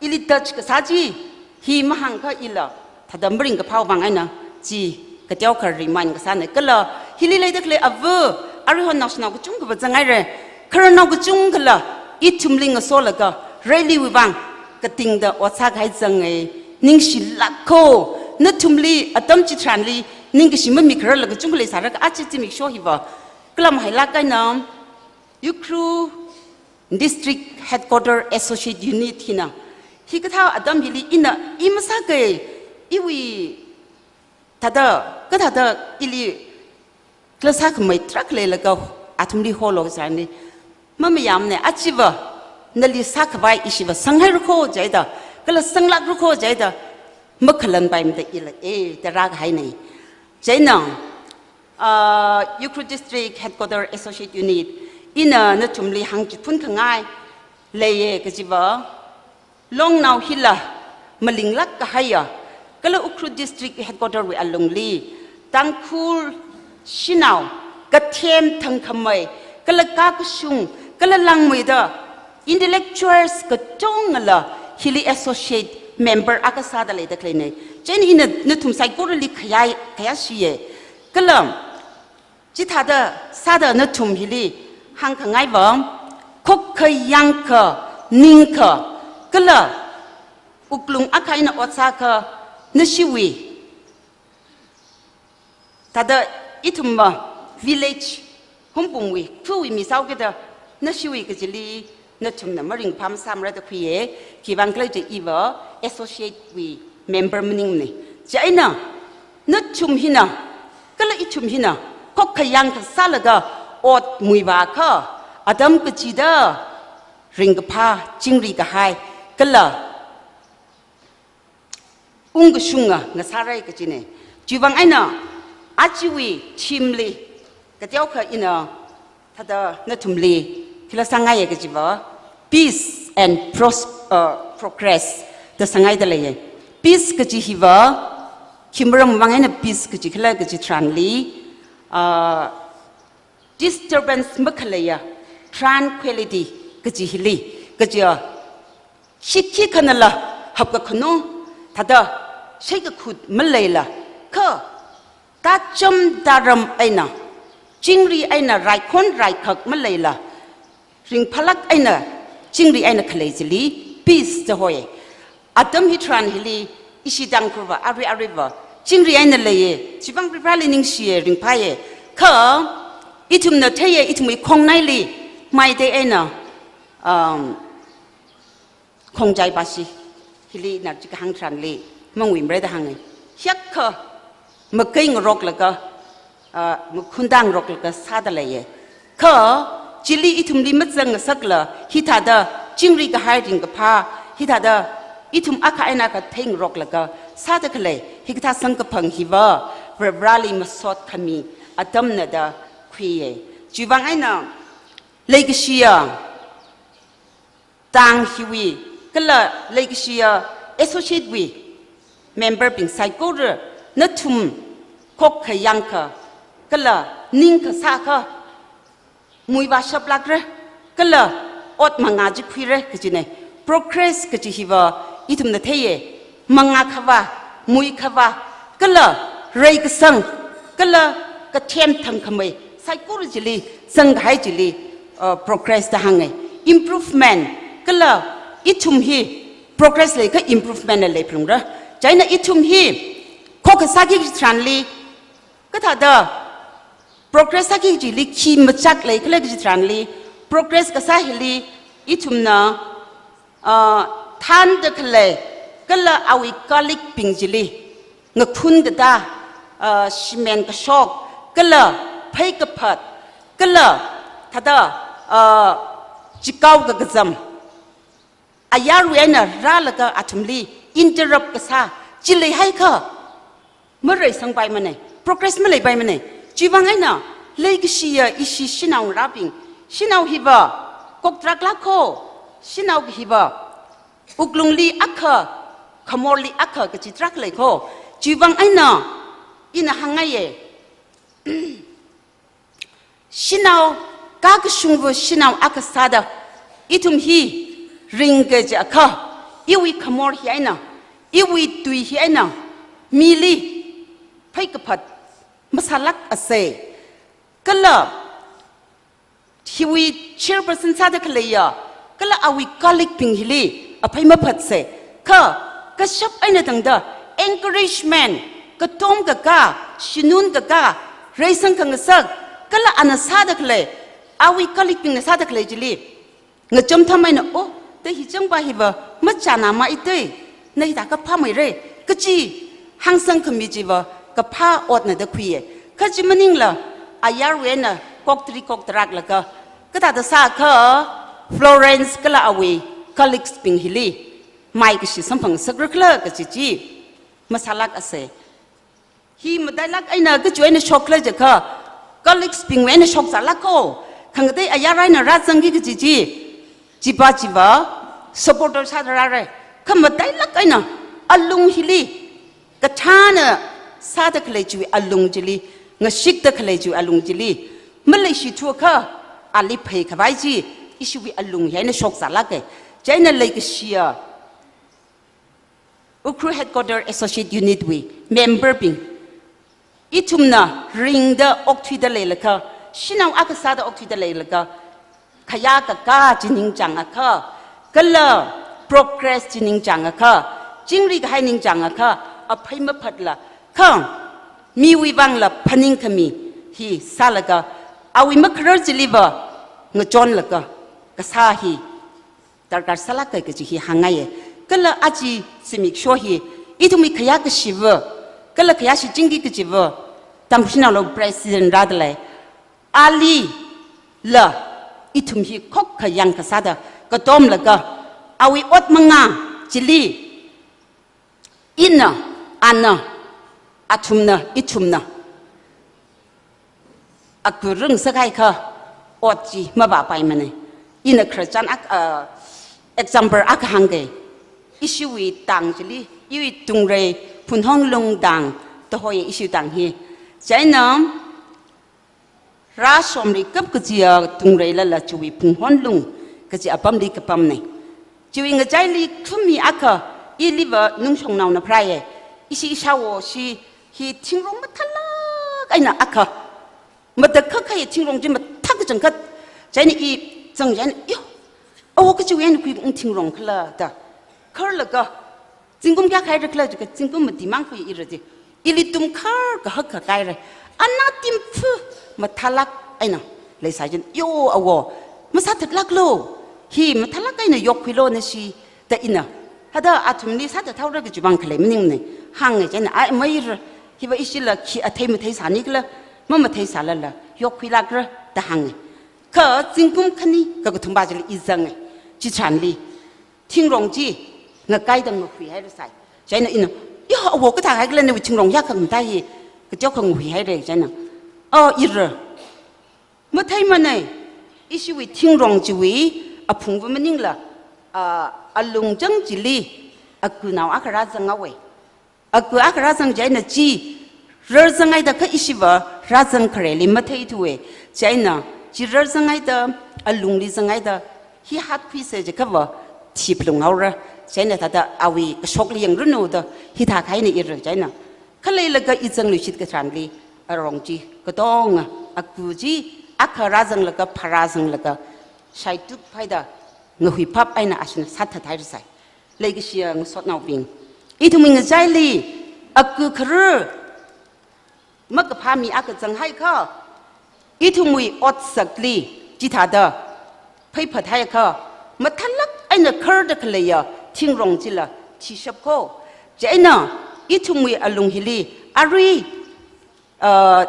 ili touch kasā chi, hi mahāngkha ila thāda maringkaphā vāng eina chi kateokha remind kasāne. Kala hili leida khalei ava, aruihon naoshinao kachungkhava zanghaire. Khararnao kachungkhala ithumli ngasolaga rally wui vāng katingda ot sākahai zange. Ningshilākko, nathumli atam chitharanli ningkashi mamikhararla kachungkha leisālaga aja zimiksho hiva kalam hailāk eina, Ukhrul District Headquarter Associate Unit hina, hikathā atam hili ina i masāke, iwui thāda, kathāda ili khala sākhamei tarākha leilaga athumli holo sāne. Mamayāmne, achiva nali sākhavai ishiva sanghairako jida, kala sanglākrako jida, makhalanpaimada ila, eh, da rākahaine. Chieina, ah, Ukhrul District Headquarter Associate Unit, ina nathumli hāngchiphun khangai leiye kajiva, Longnao hila malinglāk kahaiya, kala Ukhrul District Headquarter wui alungli, Tangkhul Shanao kathem thangkhamei, kala kakashung, kala langmeida, intellectuals katongala hili associate member akha sāda leida khaleine. Chieina ina nathum saikorali khayā, khayāshiye. Kala chithāda sāda nathum hili hāngkhangaiva, Khokkha yangkha, ningkha, kala wuklung akha eina ot sākha, nashiwui thāda ithumva village, Hungpungwui, khawui mi sāhaokida, nashiwui kajili nathumna maringphā masāmara da khuiya, khiwuivang khala jiakha iva associate wui member maningmana. Chieina, nathum hina, kala ithum hina, khokkha yangkha sālaga ot muivākha, atam kachida ringkaphā, chingri kahai, kala ungkashunga ngasāra kajina. Chiwuivang eina, ajawui theme li, kateokha ina thāda nathumli khila sāngaiya kajiva, peace and pros-, uh, progress da sāngaida leiya. Peace kaji hiva, khi maramvang eina peace kaji khala kaji tharanli, uh, disturbance makhaleiya, tranquility kaji hili, kajiya, shitkhi khanala hapkakhanung, thāda shaikakhut maleila, kha tācham tāram eina, chingri eina raikhon raikhak maleila, ringphālāk eina, chingri eina khalei chili, peace da hoi. Atam hitharan hili, ishi Tangkhulva, arui aruiva, chingri eina leiya, chiwuivang Varivarāli ningshiya, ringphāya. Kha, ithumna theiya, ithumwui khongnaili, Meitei eina, um, khongchai pashi, hili ina chi kahāng tharanli, manguimara da hānga. Hiyākha, makai ngaroklaga, ah, makhundang ngaroklaga sāda leiya. Kha, chili ithumli mazangngasakla, hithāda, chingri kahai ringkaphā, hithāda, ithum akha eina akha theingaroklaga, sāda khalei, hikathā samkaphang hiva, Varivarāli masot khami, atamna da khuiya. Chiwuivang eina, leikashiya, tang hiwui, kala leikashiya associate wui member bing saikora nathum khokkha yangkha, kala ningkha sākha, muivāshaplākra, kala ot mangā chi khuira kajina. Progress kaji hiva ithumna theiya, mangā khavā, mui khavā, kala reikasang, kala kathem thangkhamei, saikora chili, zangkahai chili, uh, progress da hānga. Improvement, kala ithum hi progress leikha improvement la leiphalungra. Chieina ithum hi, khokkha sāki kaji tharanli, kathāda progress sāki kajili khi machak leikhala kaji tharanli, progress kasā hili, ithumna, ah, thānda khalei, kala awui colleague bing chili, ngakhun katā, ah, shimen kashok, kala phei kaphat, kala thāda, ah, chikao kakazam, ayarwui eina rālaga athumli interrupt kasā, chi leihaikha, mareisangpaimana, progress maleipaimana. Chiwuivang eina, leikashiya ishi shanao ngarābing, shanao hiva, kok tarāklākho, shanao hiva, wuklungli akha, khamorli akha kachi tarākha leikho. Chiwuivang eina, ina hāngngaiya. Shanao, kakashungva shanao akha sāda, ithum hi ringkaja akha, iwui khamor hi eina, iwui tui hi eina, mili phei kaphat masālākasei. Kala, hiwui chairperson sāda khaleiya, kala awui colleague bing hili, aphei maphatsei. Kha, kashap eina tangda, encouragement, katom kakā, shanun kakā, reisang khangasak, kala ana sāda khalei, awui colleague bingna sāda khalei chili, ngacham tham eina, oh, da hi changpa hiva, machāna ma itei, na hithā kaphā meira, kachi, hāngsang khami chiva, kaphā otna da khuiya. Kha chi maningla, ayarwui eina, kok tari kok tarāklaga, kathāda sākha, Florence kala awui, colleagues bing hili, maikashi samphang sakrakhala kachi chi, masālākasei. Hi matailāk eina kachi eina shokkhala jiakha, colleagues bingwui eina shokzālākho, khangatei ayar eina rāzangki kachi chi, chipa chiva, supporter sāda rāra. Kha matailāk eina, alung hili, kathāna sāda khalei chiwui alung chili, ngashikda khalei chiwui alung chili, maleishithuakha, ali phei khavai chi, ishiwui alung hi eina shokzālāka. Chieina leikashiya, Ukhrul Headquarter Associate Unit wui member bing, ithumna ringda okthuida leilakha, shanao akha sāda okthuida leilakha, khayā kakā chi ningchāngakha, kala progress chi ningchāngakha, chingri kahai ningchāngakha, aphei maphatla, kha miwui vangla phaningkhami hi sālaga, awui makharar chiliva ngachonlaga kasā hi darkar sālāka kaji hi hāngngaiye. Kala aja zimiksho hi, ithumwui khayā kashiva, kala khayā shichinki kajiva, Tangkhul Shanao Long President rādalei, alila ithum hi khokkha yangkasāda katomlaga, awui ot manga chili, ina, ana, athumna, ithumna, aku ring sākahai kha ot chi mavāpaimane. Ina khararchan ak-, ah, example akha hāngke. Ishiwui tang chili, iwui Tungrei Phunghonglung tang, tahoye ishiwui tang hi. Chieina, rāshomrikap kajiya Tungrei lala chiwui Phunghonglung kaji apamli kapamne. Chiwui ngachaili khumi akha, iliva nungshongnaona pharāye. Ishi ishāwo shi hi thingrong mathālāk eina akha, matakhak kahai thingrong chi mathā kachangkhat. Chieina i zang chieina, yo, awo kachiwui eina khuikung thingrong khala da kharlaga, zingkum kayākha haira khala jiakha, zingkum mati mang khui ira ji. Ili tumkhar kahak kakaira. Ana timphu mathālāk eina leisai chieina, yo awo, masāthatlāklo. Hi mathālāk eina yokkhuilo nashi, da ina. Hada athumli sāthathaora kaji vang khalei maningmane. Hānge chieina, ai maira. Hiva ishila khi athei mathei sāni khala, mamathei sālala yokkhuilākra da hānge. Kha zingkum khani kakathumva chili i zange. Chitharanli thingrong chi ngakaida ngahuihairasai. Chieina ina, yo awo, kathākahai khala nawui thingrong hiyākha mathā hi, kateokha ngahuihaire chieina. Oh, ira. Matheimane, ishiwui thingrong chiwui aphungva maningla, ah, alungchang chili akunao akha rāzanghaowe. Aku akha rāzang chieina chi rarzanghaida kha ishiva rāzang khareli matheithuwe. Chieina chi rarzanghaida, alungli zanghaida, hi hatkhuise jiakhava thiphalunghaora. Chieina thāda awui kashokli yangranu da hithākhaina ira chieina. Khaleilaga i zangluishit katharanli arong chi katonga, aku chi akha rāzanglaga, pharāzanglaga, shaitukhaida ngahuiphap eina ashina sāthathairasai. Leikashiya ngasotnaobing, ithumwui ngachaili aku kharar makaphā mi akha zanghaikha, ithumwui otsakli chithāda pheiphathaiakha, mathālāk eina kharda khaleiya thingrong chila thishap kho. Chieina ithumwui alung hili arui, uh,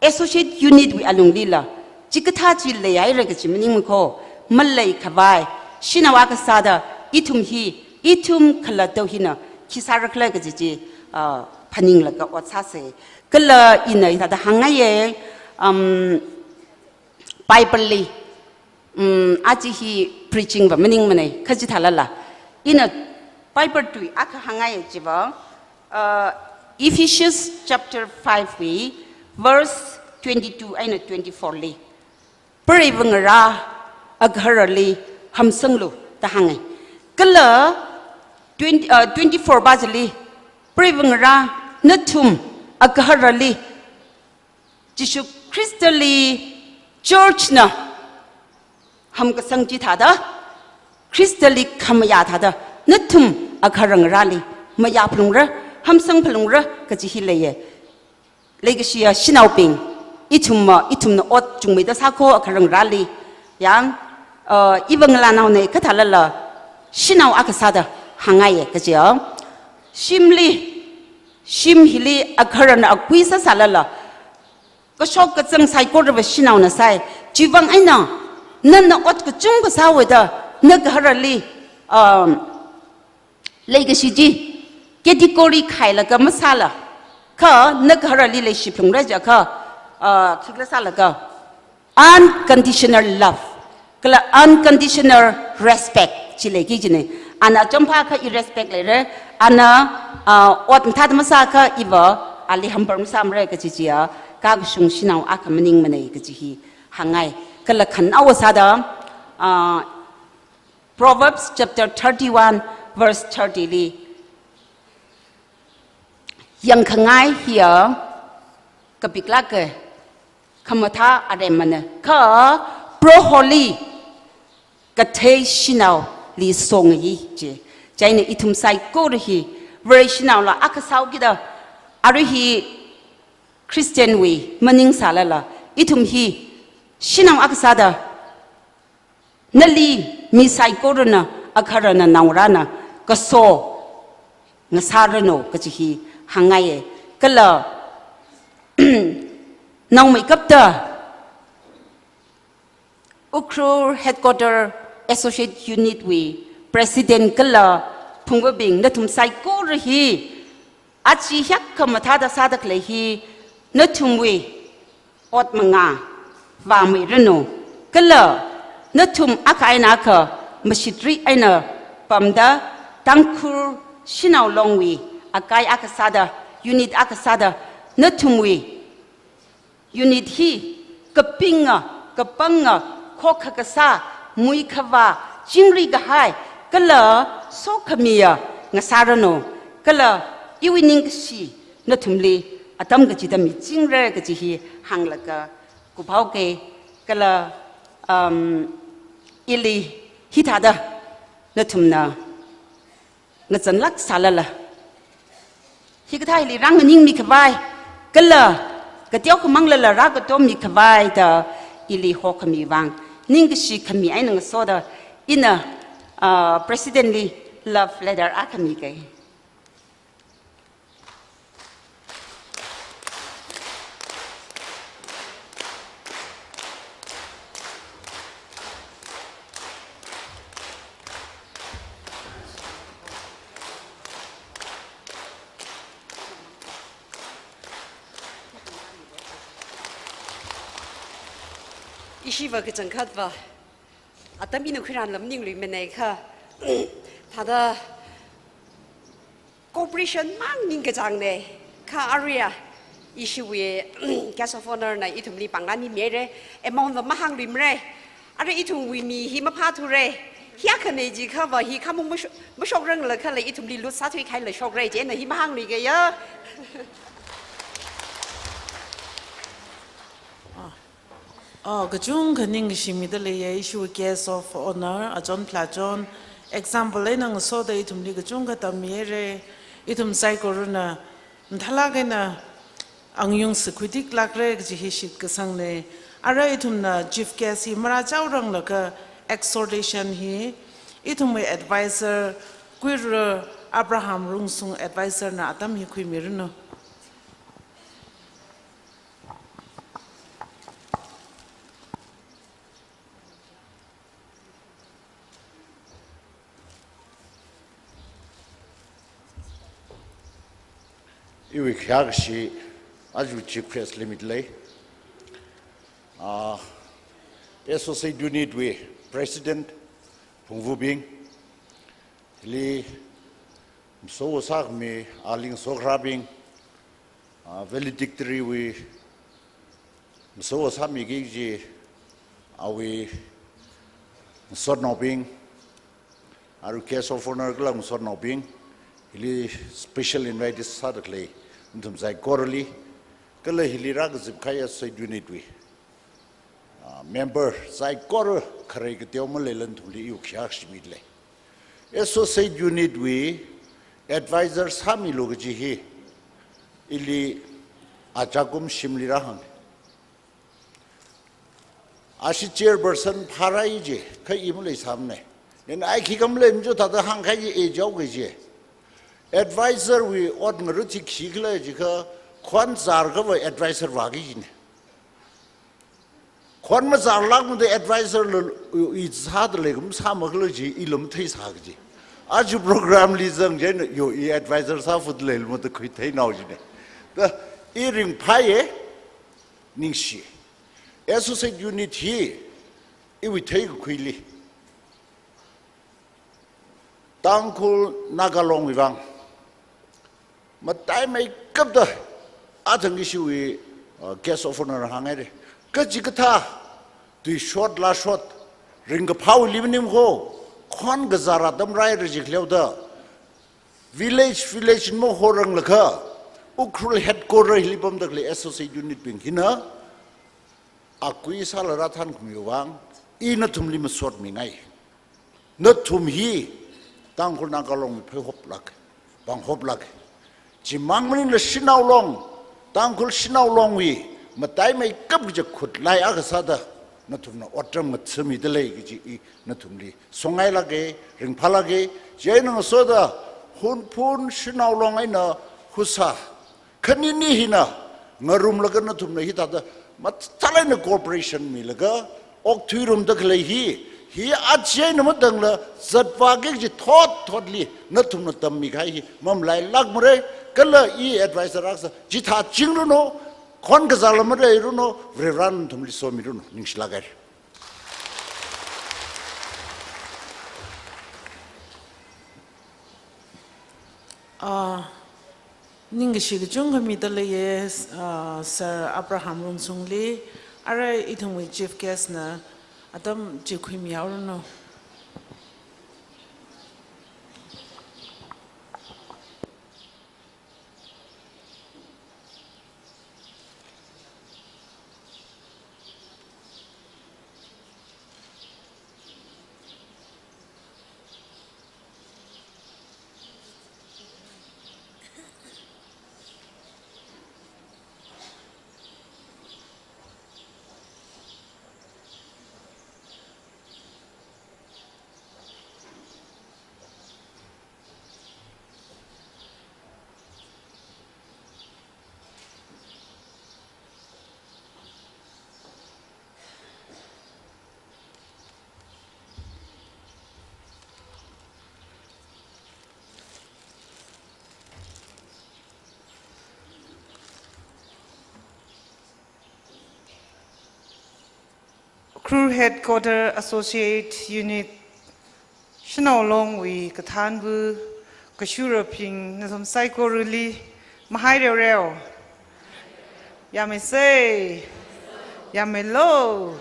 associate unit wui alunglila chikathā chi leihaira kaji maningmane kho. Maleikhavai shanao akha sāda ithum hi, ithum khalattao hina khi sāra khala kaji chi, uh, phaninglaga ot sāse. Kala ina hithāda hāngngaiye, um, Bible li, um, aja hi preaching va maningmane, kha chithālala, ina Bible tui akha hāngngaiye chiva, uh, Ephesians chapter five wui verse twenty-two eina twenty-four li, preiva ngarā agaharali hamsanglu da hānge. Kala twenty, uh, twenty-four va chili, preiva ngarā nathum agaharali Jishu Khristali church na hamkasang chithāda, Khristali khamayā thāda, nathum agahara ngarāli mayāphalungra, hamsangphalungra kaji hi leiye. Leikashiya shanaobing, ithumva, ithumna ot chungmeida sā kho agahara ngarāli. Yang, uh, iva ngalānaona kathālala, shanao akha sāda hāngngaiye kajiya. Shimli, shim hili agaharana akui sāsālala, kashok kazang saikora va shanaona sai. Chiwui vang eina, nana ot kachungkha sāhaoda, nagaharali, um, leikashi chi category khailaga masāla, kha nagaharali leishiphalungra jiakha, uh, khikhala sālaga, unconditional love, kala unconditional respect chi leiki kajine. Ana achonphākha i respect leira, ana, ah, ot mathāda masākha iva ali hamphar masāmara kaji chiya, kakashung shanao akha maningmana kaji hi hāngngai. Kala khanaowa sāda, ah, Proverbs chapter thirty-one verse thirty li, yangkhangai hiya kapiklāka, khamathā aremmana. Kha Proholi kathei shanaoli songi ji. Chieina ithum saikora hi Vare shanaola akha sāhaokida, arui hi Christian wui maning sālala, ithum hi shanao akha sāda, nali mi saikorana, agahara naongarāna kaso ngasāranu kaji hi hāngngaiya. Kala naomeikapta Ukhrul Headquarter Associate Unit wui President kala phungvabing, nathum saikora hi aja hiyākha mathāda sāda khalei hi nathumwui ot mangā vāmiranu. Kala nathum akha eina akha mashitri eina pamda, Tangkhul shanao longwui akai akha sāda, unit akha sāda, nathumwui unit hi kapinga, kapanga, khokha kasā, mui khavā, chingri kahai kala sokhamiya ngasāranu. Kala iwui ningkashi nathumli atam kachida michingra kaji hi hānglaga kuphaoke. Kala, um, ili hithāda nathumna ngazanlāk sālala, hikathā hili rānganingmi khavai kala kateokha manglala rākatommi khavai da ili hokhami vang, ningkashi khami eina ngasoda ina, ah, President li love letter akha mike. Ishiva kachangkhatva atam ina khuiranla maningluimanei kha, thāda cooperation mang ningkachāngnei. Kha aruiya ishiwui guest of honour na ithumli panglānimire, amount va mahāngluimare. Arui ithumwui mi hi maphāthure. Hiyākhanei jikhava hi khamung masho-, mashokranglakhala ithumli lut sāthuikhaila shokre, chieina hi mahāngluikeya. Ah, kachungkha ningkashi mida leiya, ishiwui guest of honour, achon phlachon, example eina ngasoda ithumli kachungkha tammire. Ithum saikorana mathālāk eina angayung sakhuitiklākre kaji hi shitkasangnei. Ara ithumna chief guest hi marāchaoranglakha exhortation hi ithumwui advisor Kuirur Abraham Rungsung advisor na atam hi khuimiranu. Iwui khayākashi, aja chief guest li mida lei, ah, associate unit wui president phungvabing, hili masot sākhami ali ngasokharābing, ah, valedictory wui masot sāmiki kaji awui ngasotnaobing, arui guest of honour kala ngasotnaobing, hili special invitees sāda khalei nathum saikorali, kala hili rākazip kahai associate unit wui, ah, member saikora kharei kateo maleila nathumli iwui khayākashi mida lei. Associate unit wui advisor sāmilu kaji hi ili ajakum shimli rāhāng. Ashi chairperson phārai ji, kha i maleisāmanei. Ina ai khikha malei machu thāda hāngkahai ji, i jaoki ji. Advisor wui ot ngarut hi khikhala jiakha, khon zārkhava advisor vāki jinei. Khon mazārlākmada advisor la i sāda lei, kum sāmakhala ji, ila matheisāki ji. Aja program li zang chieina, yo, i advisor sāfut leilmada khuitheinao jinei. Da, i ringphāye, ningshi. Associate unit hi iwui theikakhuili Tangkhul Naga Long wui vang mataimeikapta athang ishiwui, uh, guest of honour hānghaire. Kachikathā, tuishot lāshot, ringkaphāwuili maning kho, khon kazār atam rāhaira jikhaleoda, village, village mahoranglakha, Ukhrul headquarter hili pamda khalei associate unit bing hina, akui sāla rāthankhamiwui vang, I nathumli masotmingai. Nathum hi Tangkhul Naga Long pheihoplāk, pānghoplāk. Chimang maningla Shanao Long, Tangkhul Shanao Longwui mataimeikap kaja khutlai akha sāda nathumna otram ngathāmida lei kaji i nathumli songailāka, ringphālāka. Chieina ngasoda Hunphun Shanao Long eina Husa khanini hina ngarumlaga nathumna hithāda mathālāk eina cooperation milaga okthuirumda khalei hi, hi aja eina matangla zatvāki kaji thot thotli nathumna tammikahai hi mamalailākmara. Kala i advisor akha sā, chithāchingranu, khon kazāla maleiranu, Varivarana nathumli somiranu, ningshilāka. Ah, ningkashi kachungkha mida leiya, ah, Sir Abraham Rungsungli, arui ithumwui chief guest na atam chi khuimihaoranu. Ukhrul Headquarter Associate Unit Shanao Longwui kathānva, kashurabing, nathum saikorali mahai reoreo. Yameisei. Yameilo.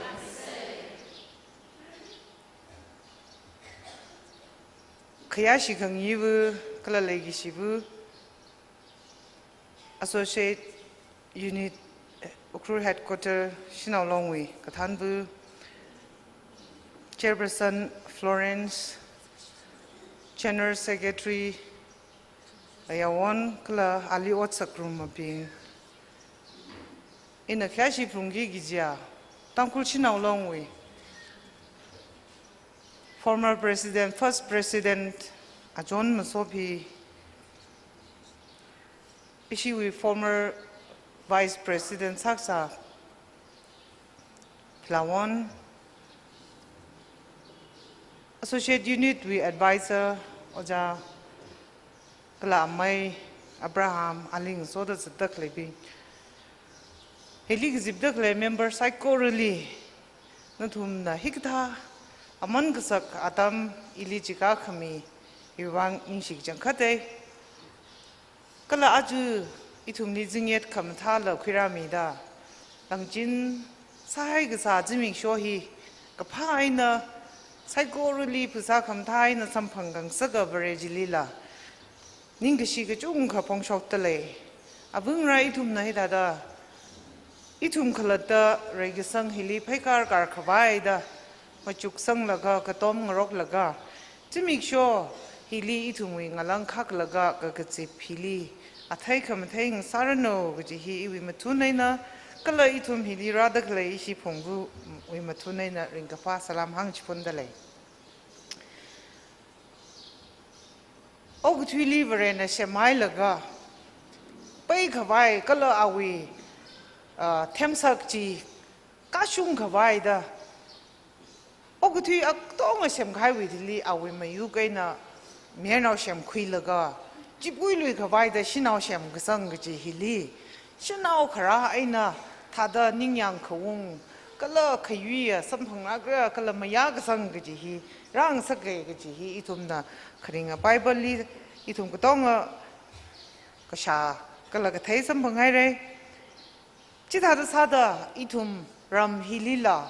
Khayāshi khangayiva, kala leikashiva, Associate Unit, eh, Ukhrul Headquarter Shanao Longwui kathānva, Chairperson Florence, General Secretary Ayawon, kala ali ot sāngarumabing. Ina khayāshi phungki kajiya, Tangkhul Shanao Longwui former President, first President Ajahn Masopi, ishiwui former Vice President sākasā Philawon, Associate Unit wui Advisor Ojā, kala amei Abraham, ali ngasoda zatda khaleibing. Hili kazipda khalei member saikorali, nathumna hikathā aman kasak atam ili chika khami, iwui vang ningshi kachangkhatei. Kala aja ithumli zingyet khamathāla khuirāmida, langchin sāhai kasā zimiksho hi kaphā eina saikorali phasā khamathā eina samphang khangasaka Vare chilila ningkashi kachungkha phongshokda lei. Avāngarā ithumna hithāda ithum khalatta reikasang hili pheikār kār khavaida machuksanglaga, katom ngaroklaga, zimiksho hili ithumwui ngalang khaklaga kakazip hili athei khamathei ngasāranu kaji hi iwui mathun eina, kala ithum hili rāda khalei ishi phungvawui mathun eina ringkaphā salām hāngchiphunda lei. Okathuili Varena semhailaga, peikhavai kala awui, ah, themsak chi kashung khavaida, okathui katonga semkahaiwui thili awui mayuk eina mayarnao semkhuilaga, chipui lui khavaida shanao semkasang kaji hili, shanao kharā eina thāda ningyāng khaung, kala khayuiya samphangrakra, kala mayākasang kaji hi rāngasaka kaji hi ithumna kharinga Bible li ithum katonga kashā kala kathei samphanghaira. Chithāda sāda ithum ram hilila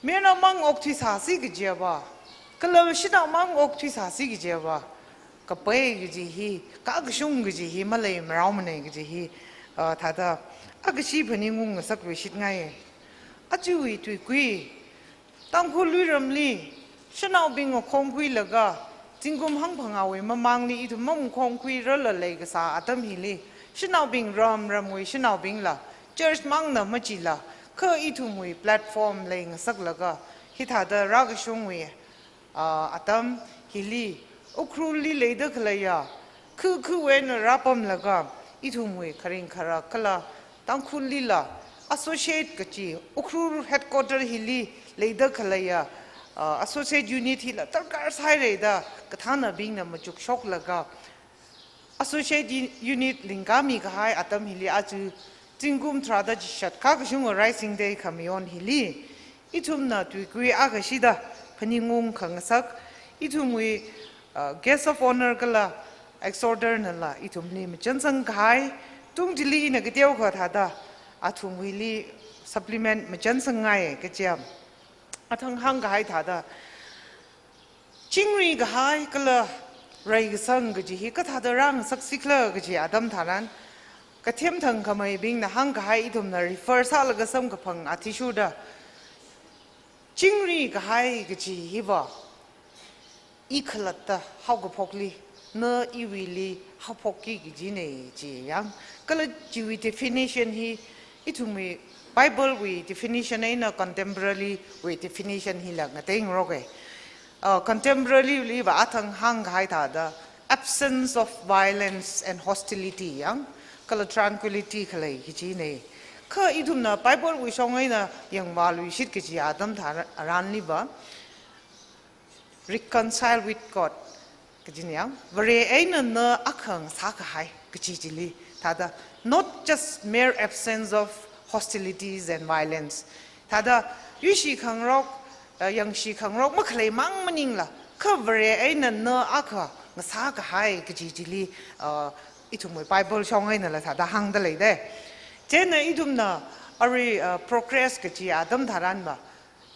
mayarnao mang okthuisāsi kajiva, kala shanao mang okthuisāsi kajiva, kapai kaji hi, kakashung kaji hi maleimarāomana kaji hi, ah, thāda akashi phaningung ngasak luishitngaiya. Ajawui tuikui, Tangkhul luiramli shanaobing ngakhongkhuilaga, zingkum hangphangāwui mamangli ithum mangkhongkhuirarla leikasā atam hili, shanaobing, ram ramwui shanaobingla, church mangna machila, kha ithumwui platform leingasaklaga, hithāda rākashungwui, ah, atam hili, Ukhrulli leida khaleiya, khu khuwui eina rāpamlaga, ithumwui kharing kharak kala Tangkhullila associate kachi, Ukhrul headquarter hili leida khaleiya, ah, associate unit hila darkar sāhaira da kathānabingna machukshoklaga, associate u-, unit lingkami kahai atam hili aja zingkum tharāda chishat kha kashung rising day khamayon hili, ithumna tuikui akha shida phaningung khangasak, ithumwui, uh, guest of honour kala exhorter nala ithumli machansang kahai, tungchili ina kateokha thāda athumwuili supplement machansangngai kachi. Athang hāngkahai thāda, chingri kahai kala reikasang kaji hi kathāda rāngasaksi khala kaji atam tharan, kathem thangkhameibingna hāngkahai ithumna refer sālaga samkaphang athishurda, chingri kahai kaji hiva, i khalatta haokaphokli, na iwuili haophokki kajina chi yang. Kala chiwui definition hi, ithumwui Bible wui definition eina contemporary wui definition hila ngateirok e. Uh, contemporary liva athang hāngkahai thāda, absence of violence and hostility yang, kala tranquility khalei kajina. Kha ithumna Bible wui shong eina yangvāluishit kaji atam tharanliva, reconcile with God kajina yang, Vare eina na akha ngasā kahai kaji chili, thāda, not just mere absence of hostilities and violence. Thāda, yuishi khangarok, uh, yangshi khangarok makhalei mang maningla, kha Vare eina na akha ngasā kahai kaji chili, uh, ithumwui Bible shong einala thāda hāngda leida. Chieina ithumna arui, uh, progress kaji atam tharanva,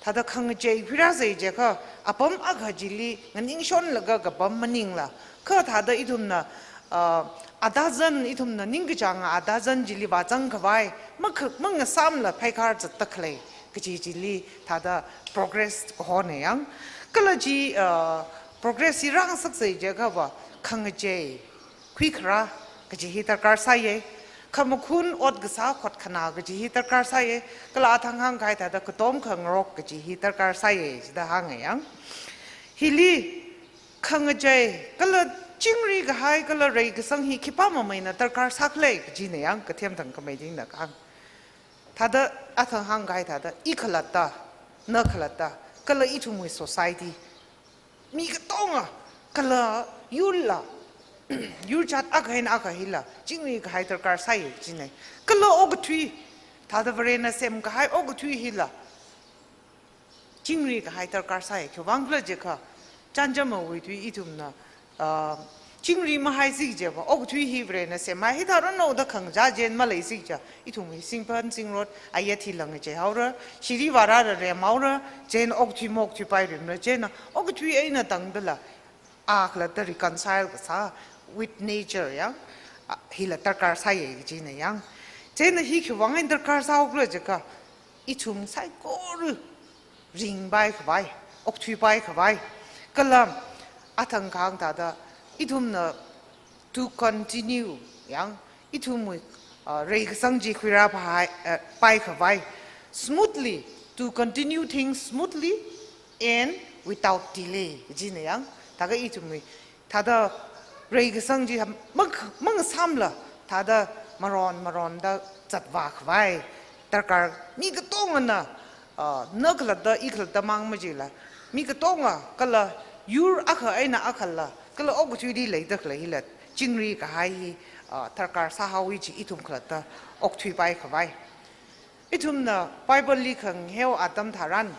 thāda khangachei khuirāsei jiakha, apam akha chili nganingshonlaga kapam maningla, kha thāda ithumna, ah, adazan, ithumna ningkachānga adazan chili vāzang khavai, makha-, mangasāmla phaikhar zatda khalei kaji chili thāda progress kahona yang. Kala chi, ah, progress hi rāngasaksei jiakhava, khangachei khuikharā kaji hi darkar sāya. Khamakhun ot kasā khotkhana kaji hi darkar sāya. Kala athang hāngkahai thāda katom khangarok kaji hi darkar sāya, chida hānga yang. Hili khangachei kala chingri kahai kala reikasang hi khipā mameina darkar sākhala kajina yang, kathem thangkhameibingna kahāng. Thāda athang hāngkahai thāda, i khalatta, na khalatta, kala ithumwui society, mi katonga, kala yurla, yur jat akha eina akha hila chingri kahai darkar sāya kajina. Kala okathui, thāda Varena semkahai okathui hila chingri kahai darkar sāya. Khiwuivang khala jiakha, chānjamawui tui ithumna, ah, chingri mahaisi jiakha, okathui hi Varena semhai, hithā rānao da khangachā chieina maleisi jiakha, ithumwui singphan singrot ayat hila ngacheihaora, shiri vārāda remhaora, chieina okathui maokthuipai rimra, chieina okathui eina tangdala, a khalatta reconcile kasā with nature yang, ah, hila darkar sāya kajina yang. Chieina hi khiwuivang eina darkar sāhaokhala jiakha, ithum saikora ringpai khavai, okthuipai khavai. Kala athang kahāng thāda, ithumna to continue yang, ithumwui, uh, reikasang chi khuirā pai, uh, pai khavai, smoothly, to continue things smoothly and without delay kajina yang. Thākha ithumwui thāda reikasang chi ha-, mang-, mangasāmla, thāda maron maronda zatvā khavai darkar, mi katongana, ah, na khalatta, i khalatta mang machila, mi katonga, kala yur akha eina akhala, kala okathuili leida khalei hila chingri kahai hi, ah, darkar sāhaowa chi ithum khalatta okthuipai khavai. Ithumna Bible li khangaheo atam tharan,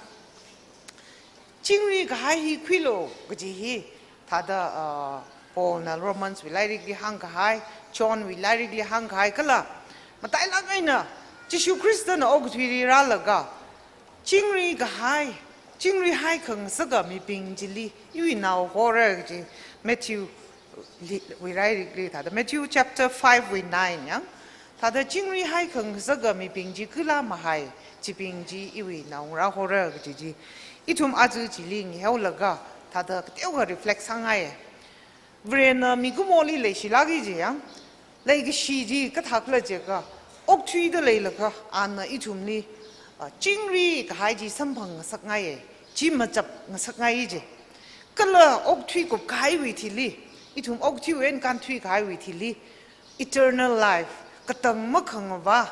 chingri kahai hi khuilu kaji hi, thāda, ah, Paulna Romans wui lairikli hāngkahai, John wui lairikli hāngkahai, kala matailāk eina Jishu Khristana okathuili rālaga, chingri kahai, chingri hai khangasaka mibing chili iwui nao hora kaji Matthew li, wui lairikli thāda, Matthew chapter five wui nine yang. Thāda chingri hai khangasaka mibing chi kala mahai, chibing chi iwui naongarā hora kaji chi Ithum aja chili ngihaolaga, thāda kateokha reflect sāngaiya. Varena mikumoli leishilāki jiya. Leikashi chi kathākhala jiakha, okthuida leilakha, ana ithumli, ah, chingri kahai chi samphang ngasakngaiya. Chi machap ngasakngai ji. Kala okthui kupkahaiwui thili, ithum okthuiwui eina kānthui kahaiwui thili, eternal life, katang makhangavā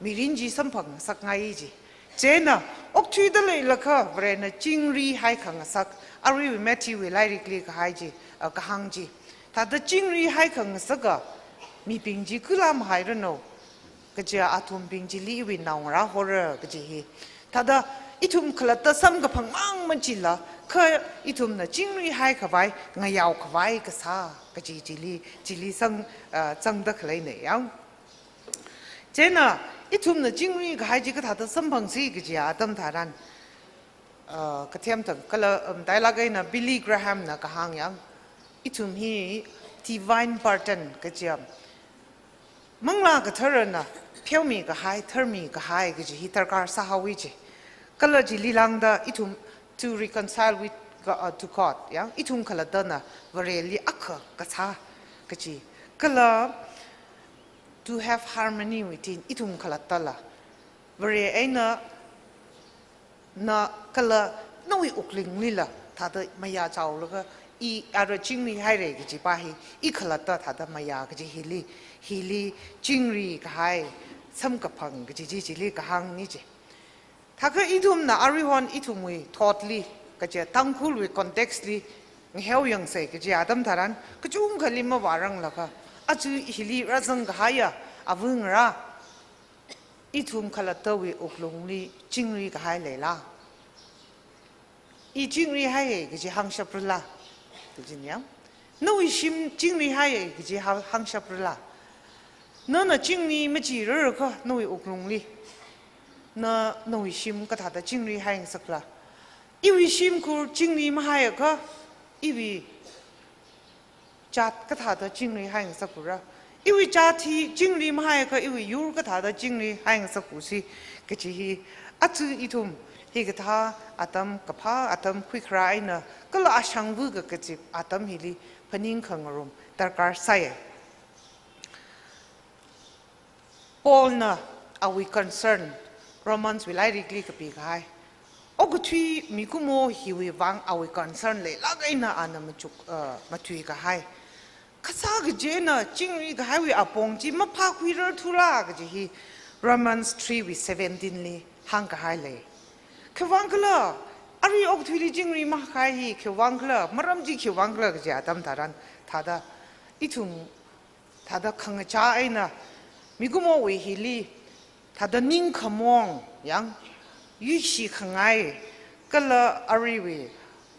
mirin chi samphang ngasakngai ji. Chieina, okthuida leilakha, Varena chingri haikhangasak, aruiwui Matthewwui lairikli kahai chi, ah, kahāng chi. Thāda chingri haikhangasaka, mibing chi kala mahairanu, kaja athumbing chili iwui naongarā hora kaji hi. Thāda ithum khalatta samkaphang mang machila, kha ithumna chingri haikhavai, ngayaokhavai kasā, kaji chili, chili sang, ah, zangda khaleina yang. Chieina, ithumna chingri kahai chi kathāda samphangsi kaji atam tharan, ah, kathem thang, kala, um, matailāk eina Billy Grahamna kahāng yang, ithum hi divine burden kaji, Manglā Katharana pheomi kahai, tharmi kahai kaji hi darkar sāhaowa ji. Kala chili lāngda ithum to reconcile with Go-, uh, to God, ya, ithum khalattana Vareli akha kasā kaji. Kala to have harmony within, ithum khalattala Vare eina na kala nawui wuklunglila thāda mayāchaolaga i ara chingri haira kaji pa hi, i khalatta thāda mayā kaji hili, hili chingri kahai, samkaphang kaji chi chili kahāngna ji. Thākha ithumna aruihon ithumwui thotli, kaja Tangkhulwui context li ngaheo yangsa kaji atam tharan, kachungkhali mavāranglakha, aja hili rāzang kahaiya, avāngarā, ithum khalattawui wuklungli chingri kahai leila? I chingri haiya kaji hāngshaprala? Kajina ya. Nawui shim chingri haiya kaji hā-, hāngshaprala? Nana chingri machirar kha nawui wuklungli, na, nawui shim kathāda chingri haingasakla? Iwui shimkhur chingri mahaiakha, iwui jāt kathāda chingri haingasakura? Iwui jāt hi chingri mahaiakha iwui yur kathāda chingri haingasakura si kaji hi, aja ithum hikathā atam kaphā atam khuikharā eina kala ashangva kakazip atam hili phaning khangarum darkar sāya. Paulna awui concern, Romans wui lairikli kapi kahai, okathui mikumo hiwui vang awui concern leilāk eina ana machuk, uh, matui kahai. Kasā kajina chingri kahaiwui apong chi maphākhuirarthura kaji hi Romans three wui seventeen li hāngkahai lei. Khiwuivang khala, arui okathuili chingri makahai hi khiwuivang khala, maram chi khiwuivang khala kaji atam tharan, thāda ithum thāda khangachā eina mikumowui hili thāda ningkhamong yang, yuishi khangai, kala aruiwui,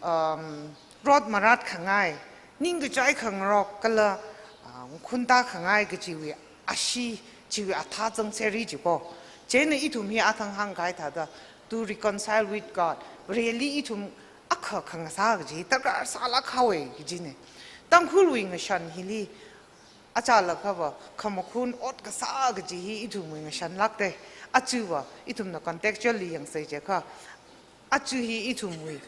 um, rot marat khangai, ningkachai khangarok, kala, uh, khunta khangai kajiwui ashee, chiwui athā zangserra jiko. Chieina ithum hi athang hāngkahai thāda to reconcile with God, Vareli ithum akha khangasā kaji darkar sālāk haowa kajina. Tangkhulwui ngashan hili, achālakhava khamakhun ot kasā kaji hi ithumwui ngashanlākta. Ajava ithumna contextually yangsa jiakha, aja hi ithumwui,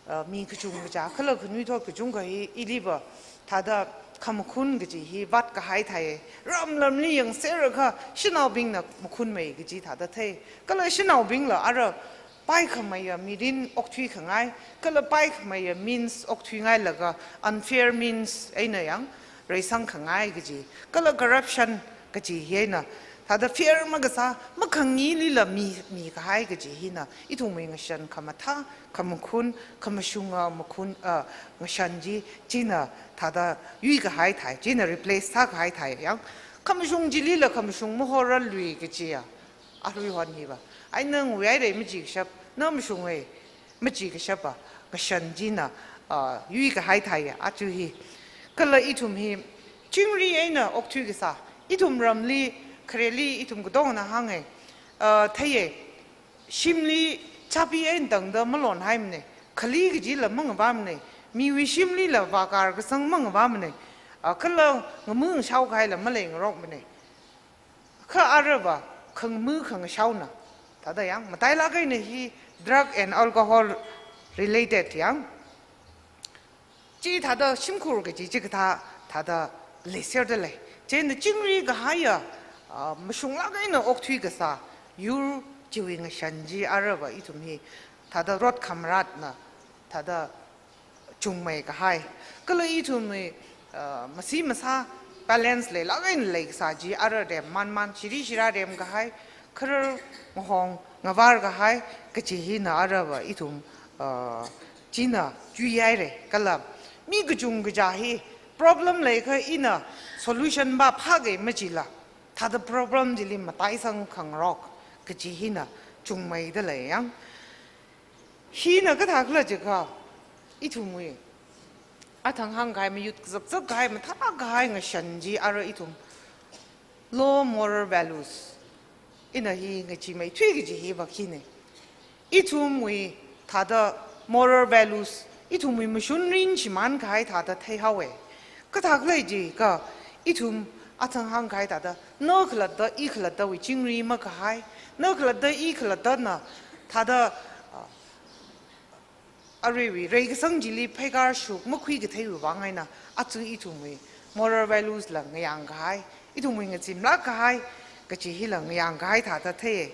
uh, mi kachungkha, kala khanuithot kachungkha hi iliva thāda khamakhun kaji hi vātkahai thei. Ram lamli yangserkha shanaobingna makhunmei kaji thāda thei. Kala shanaobingla ara paikhameiya mirin okthui khangai, kala paikhameiya means okthuingailaga unfair means eina yang reisang khangai kaji, kala corruption kaji hi eina thāda fair makasā, makhangilila mi, mikahai kaji hina ithumwui ngashan khamathā, khamakhun, khamashunga makhun, ah, ngashan chi, china thāda yuikahai thei, china replace sākahai thei yang, khamashung chilila khamashung mahorarlui kajiya. Aruihon hiva, ai nang wuihaira maji kashap, na mashunga maji kashapa ngashan china, ah, yuikahai thei aja hi. Kala ithum hi chingri eina okthui kasā, ithum ramli, khareli ithum katongna hānga, ah, theiya, shimli chāpi eina tangda malonhaimana, khali kajila mangavāmana, miwui shimlila vākar kasang mangavāmana, ah, kala ngamu ngashaokahaila maleingarokmana. Kha arava khangmu khangashaona. Thāda yang, matailāk eina hi drug and alcohol related yang. Chi thāda shimkhur kaji chikathā thāda leiser dalei. Chieina chingri kahaiya, ah, mashunglāk eina okthui kasā yur chiwui ngashan chi arava ithum hi thāda rot khamaratna thāda chungmei kahai. Kala ithumwui, ah, masi masā balance leilāk eina leikasā chi ara rem manman, shiri shira rem kahai, kharar ngahong ngavar kahai, kachi hina arava ithum, ah, china chuihaire. Kala mi kachungkha hi problem leikha ina solution va phākei machila, thāda problem chili mataisang khangarok kachi hina chungmei dalei yang. Hina kathākhala jiakha, ithumwui athang hāngkahai, mayut kazakzak kahai, mathālāk kahai ngashan chi ara ithum low moral values. Ina hi ngacheemeithui kaji hiva khine. Ithumwui thāda moral values, ithumwui mashunrin shimān kahai thāda theihaowe. Kathākhala jiakha, ithum athang hāngkahai thāda, na khalatta, i khalattawui chingri makahai, na khalatta, i khalattana thāda, ah, aruiwui reikasang chili pheikar shuk makhui katheiwui vang eina, aja ithumwui moral values la ngayang kahai, ithumwui ngachimlāk kahai kachi hila ngayang kahai thāda thei.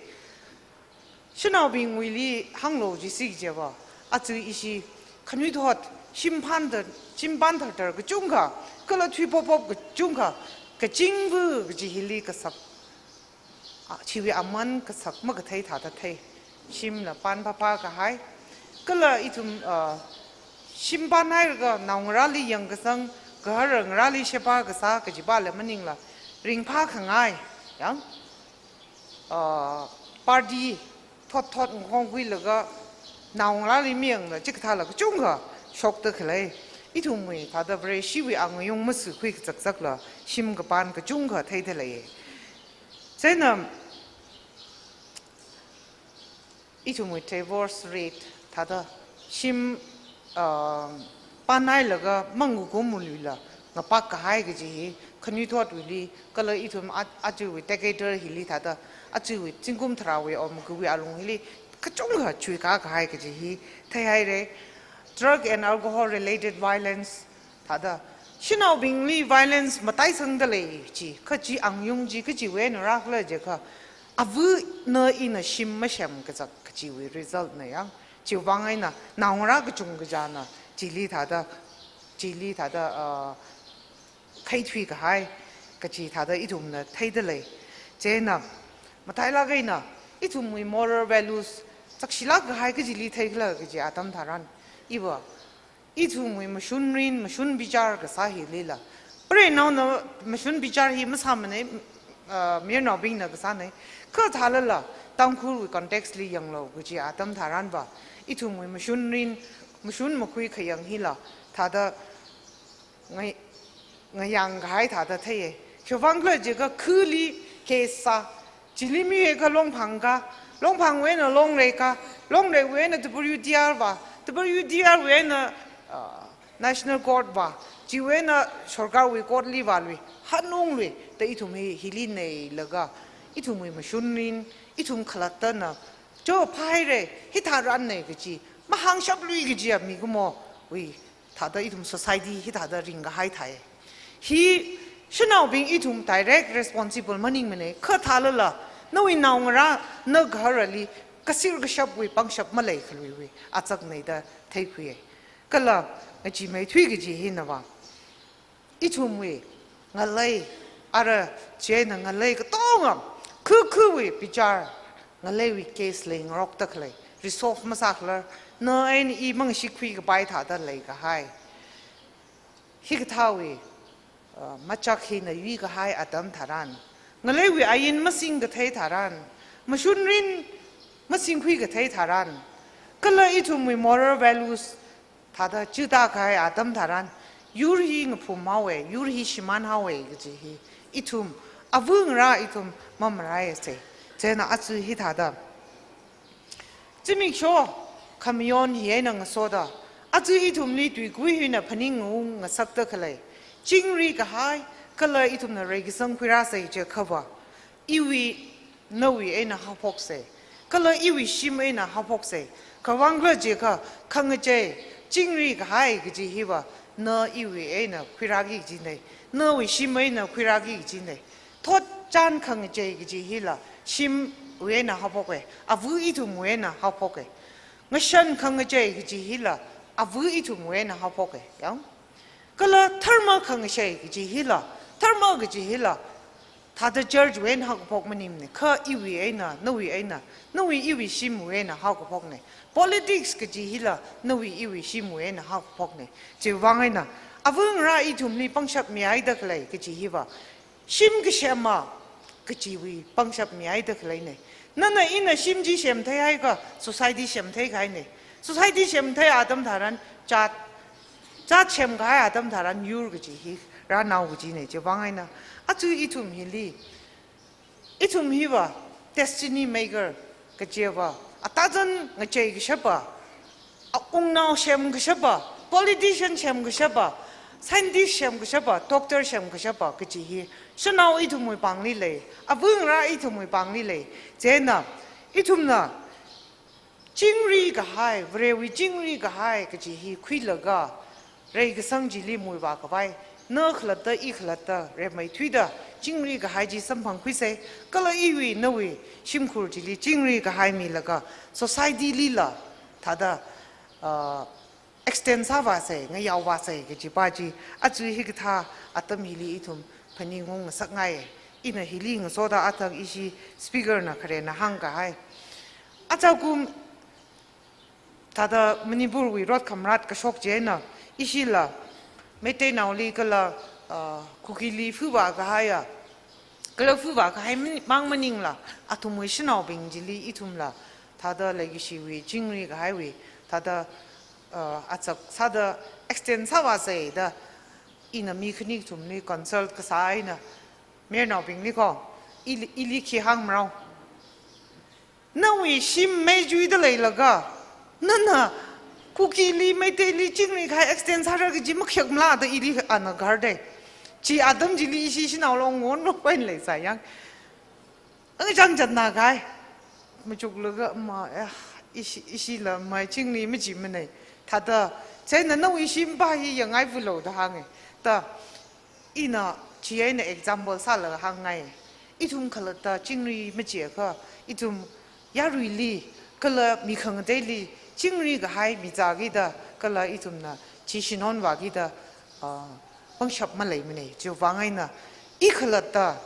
Shanaobingwuili hānglu jisi jiakha, aja ishi khanuithot, shimpan da, shimpan tharthar kachungkha, kala thui poppop kachungkha, kachingva kaji hili kasak, ah, chiwui aman kasak makathei thāda thei. Shimla pan phapha kahai. Kala ithum, ah, shimpan hailaga naongarāli yangkasang, gahar ngarāli sheba kasā kajiva la maningla, ringphā khangai yang, ah, party thotthot ngahongkhuilaga naongarāli mayangla chikathāla kachungkha shokda khalei. Ithumwui thāda Vareshiwui angayung masukhui kazakzakla shim kapan kachungkha theida lei. Chieina ithumwui divorce rate thāda shim, ah, pan hailaga mangakum muluila ngapak kahai kaji hi khanuithotwuili, kala ithum a-, ajawui Decatur hili thāda, ajawui zingkum tharāwui om kawui alung hili kachungkha chuikā kahai kaji hi theihaire. Drug and alcohol related violence thāda, shanaobingli violence mataisangda lei chi, kha chi angayung chi kachiwui eina rākhala jiakha, avana ina shim masem kazak kachiwui result na yang. Chiwui vang eina naongarā kachungkha china chili thāda, chili thāda, ah, khaithui kahai kachi thāda ithumna theida lei. Chieina matailāk eina ithumwui moral values chakshilāk kahai kachili theikhala kaji atam tharan, iva ithumwui mashunrin, mashun bichar kasā hilila, preinaona mashun bichar hi masāmane, ah, mayarnaobingna kasāne. Kha thālala Tangkhulwui context li yanglu kaji atam tharanva, ithumwui mashunrin, mashun makhui khayang hila thāda ngai-, ngayang kahai thāda theiye. Khiwuivang khala jiakha khali case sā, chili mihaikha Longphang kā, Longphangwui eina Longrei kā, Longreiwui eina W D R vā, W D R wui eina, ah, National Court vā, chiwui eina sorkarwui court li vālui, hanunglui, da ithum hi hili neilaga, ithumwui mashunrin, ithum khalattana, cho phāhaire, hithāranne kaji mahāngshaplui kajiya mikumowui thāda ithum society hithāda ringkahai thai. Hi shanaobing ithum direct responsible maningmane, kha thālala nawui naongarā, na gaharali kasir kashapwui pangshap maleikhaluiwui azakne da theikhuiye. Kala ngacheemeithui kaji hinava, ithumwui ngalei, ara chieina ngalei katonga, khukhuwui bichar, ngaleiwui case leingarokda khalei, resolve masākharar, na eina i mangashikhui kapai thāda leikahai. Hikathāwui, ah, machak hina yuikahai atam tharan, ngaleiwui ain masing kathei tharan, mashunrin masingkhui kathei tharan, kala ithumwui moral values thāda chida kahai atam tharan, yur hi ngaphum haowe, yur hi shimān haowe kaji hi ithum, avāngarā ithum mamaraiase. Chieina aja hithāda zimiksho khamayon hi eina ngasoda, aja ithumli tuikui hina phaningung ngasakda khalei, chingri kahai, kala ithumna reikasang khuirāsei jiakhava, iwui, nawui eina haophokse, kala iwui shim eina haophokse, Kha vang khala jiakha, khangachei, chingri kahai kaji hiva, na iwui eina khuirāki kajinei, nawui shim eina khuirāki kajinei. Thotchan khangachei kaji hila, shimwui eina haophoke, ava ithumwui eina haophoke. Ngashan khangachei kaji hila, ava ithumwui eina haophoke, yang. Kala dharma khangachei kaji hila, dharma kaji hila, thāda church wui eina haokaphok maningmane, kha iwui eina, nawui eina, nawui iwui shimwui eina haokaphokne. Politics kaji hila, nawui iwui shimwui eina haokaphokne. Chiwui vang eina, avangarā ithumli pangshap mihaida khalei kaji hiva, shim kasema kajiwui pangshap mihaida khaleine. Nana ina shim chi semtheihaiakha, society semtheihaine. Society semthei atam tharan, jat, jat semkahai atam tharan, yur kaji hi rānao kajine. Chiwui vang eina, aja ithum hili, ithum hiva destiny maker kajiva, atazan ngachei kashapa, a, wungnao semkashapa, politician semkashapa, scientist semkashapa, doctor semkashapa kaji hi, shanao ithumwui pāngli lei, avangarā ithumwui pāngli lei. Chieina, ithumna chingri kahai, Varewui chingri kahai kaji hi khuilaga, reikasang chili muivā khavai, na khalatta, i khalatta, rimeithuida, chingri kahai chi samphangkhuisei, kala iwui, nawui shimkhur chili chingri kahai milaga, society lila, thāda, ah, extend sāvāsei, ngayaovāsei kajipa chi, aja hikathā atam hili ithum phaningung ngasakngai. Ina hili ngasoda athang ishi speaker na kharena hāngkahai, ajakum thāda Manipurwui rot khamrat kashok chieina, ishila Meiteinaoli kala, ah, Kukili fuvā kahaia, kala fuvā kahai mani-, mang maningla, athumwui shanaobing chili ithumla, thāda leikashiwui chingri kahaiwui, thāda, ah, achak sāda extend sāvāsei da, ina mi khani kathumli consult kasā eina, mayarnaobingli ko, ili, ili khi hāngmarao. Nawui shim meichuida leilaga, nana Kukili, Meiteili chingri kahai extend sāra kaji makhiakmala da ili ana gardei. Chi atam chili ishi shanao long ngon lo point leisā yang. Angchang chatna kahai. Machuklaga ma, eh, ishi, ishila mai chingri majimanei. Thāda, chieina nawui shimpa hi yangai vulo da hānge. Da, ina chi eina example sālaga hāngngai. Ithum khalatta chingri majiakha, ithum yaruili, kala mi khangateili, chingri kahai mizākida, kala ithumna chi shinonvākida, ah, pangshap maleimanei. Chiwui vang eina, i khalatta,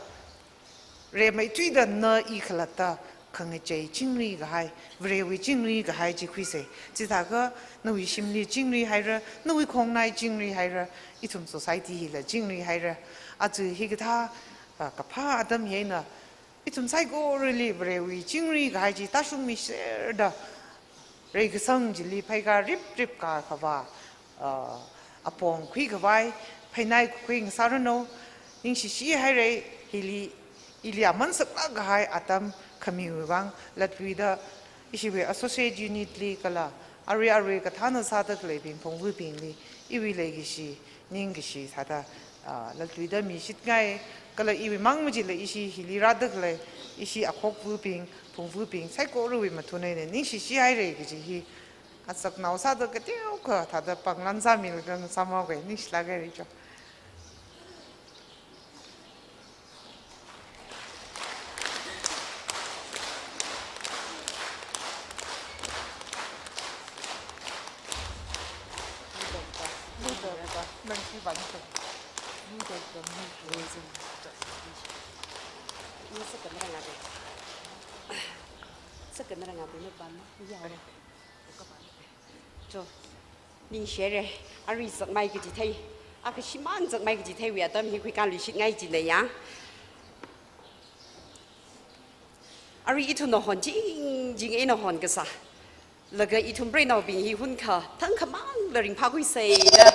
rimeithuida na i khalatta, khangachei chingri kahai, Varewui chingri kahai chi khuisei. Chithākha nawui shimli chingri haira, nawui khongnai chingri haira, ithum society hila chingri haira. Aja hikathā, ah, kaphā atam hi eina, ithum saikorali Varewui chingri kahai chi tāshungmiserda, reikasang chili pheikar riprip kakhavā, ah, apong khuikhavai, pheinai khui ngasāranu, ningshishi hairei, hili, ili aman saklāk kahai atam khamiwui vang, latluida, ishiwui associate unit li kala, arui arui kathāna sāda khaleibing phungvabingli, iwui leikashi, ningkashi sāda, ah, latluida mishitngai, kala iwui mang machila ishi hili rāda khalei, ishi akhokvabing, phungvabing, saikorawui mathun eina ningshishi hairei kaji hi, asaknao sāda kateokha thāda pānglan sāmilaga ngasāmhaoke, ningshilāk hairei cho. Cho, ningshire, arui zakmai kaji thei, akha shimān zakmai kaji theiwui atam hi khuikāluishitngai jinei ya. Arui ithumna honching ching eina honkasā, laga ithum preinaobing hi hunkha, thangkhamangla ringphākhuisei da,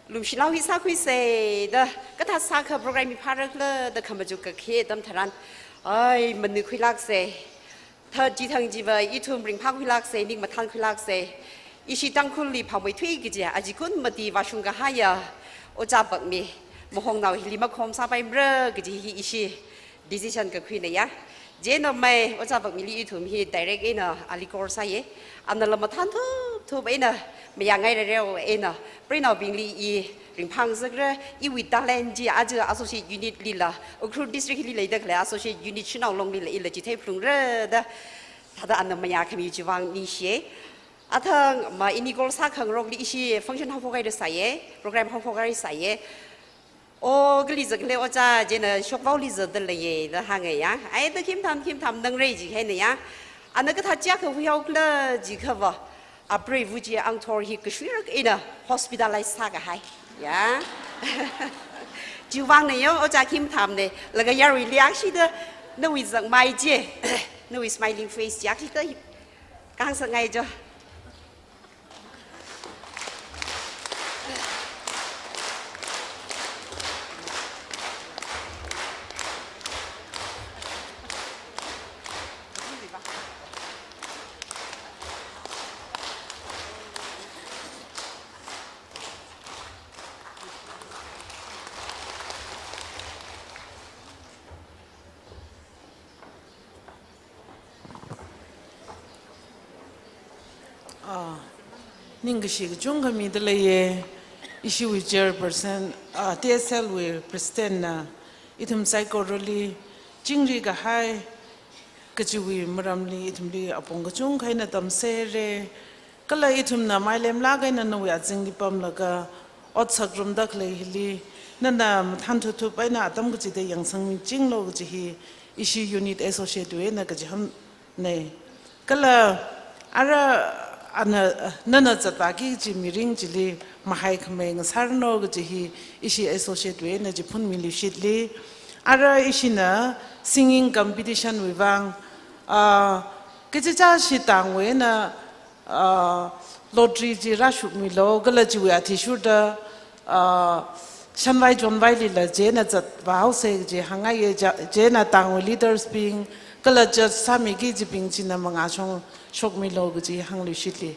lumshilao hi sākhuisei da, kathā sākha program hi phārakhala da khamachuk kakhe atam tharan, ai, manukhuilāksei. Thā chithang chiva ithum ringphākhuilāksei, ning mathānkhuilāksei. Ishi Tangkhulli phāmeithui kaji, aji kun mati vāshung kahaia, ojā pakmi, mahongnao hili makhom sāpaimara kaji hi ishi decision kakhuinei ya. Chieina mai, Ojā Vakmili ithum hi direct eina ali call sāya. Anala mathān thup thup eina, mayāngai rereo eina, preinaobingli i ringphā ngasakra, iwui talent chi aja associate unit lila, Ukhrul district li leida khalei associate unit Shanao Long lila ila chitheiphalungra da, thāda ana mayākhami chiwui vang ningshiya. Athang ma ini call sākhangarokli ishi function haophok haira sāya, program haophok haira sāya. O, kali zak le Ojā, chieina shokvaoli zatda leiya da hānga ya. Ai da khim tham, khim tham nangra jikahaina ya. Ana kathā chiakha vāhaokhala jikhava, apreiva chi angthor hi kashuirak eina hospitalize sākahai. Ya. Chiwui vangna ya, Ojā khim thamna. Laga yaruili akshida, nawui zangmai chi, nawui smiling face chi akshida hi kang sangai jo. Ah, ningkashi kachungkha mida leiya, ishiwui chairperson, ah, T S L wui president na, ithum saikorali, chingri kahai, kachiwui maramli, ithumli apong kachungkha eina tamserra, kala ithumna mailemlāk eina nawui azingli pamlaga, ot sāngarumda khalei hili, nana mathān thup thup eina atam kachida yangsangmichinglu kaji hi, ishi unit associate wui eina kachihānna. Kala ara ana, nana zatvāki kaji mirin chili mahaikhamei ngasāranu kaji hi ishi associate wui eina chiphunmiluishitli. Ara ishina singing competition wui vang, ah, kachichāshi tangwui eina, ah, lottery chi rāshokmilu, kala chiwui athishurda, ah, shanvai chonvailila chieina zatvāhaosa kaji hāngngaiya, ja-, chieina tangwui leaders bing, kala judge sāmiki kajibing china mangā shong shokmilu kaji hāngluishitli.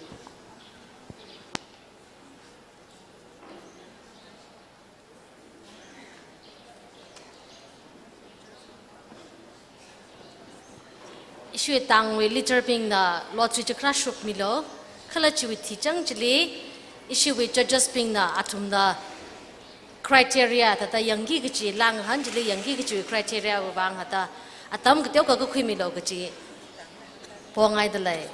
Ishiwui tangwui leader bingna lottery chi kharā shokmilu, kala chiwui thichang chili, ishiwui judges bingna athumna criteria thāda yangki kaji, langhan chili yangki kajiwui criteria wui vang thāda atam kateokha kakhuimilu kaji pongaida lei.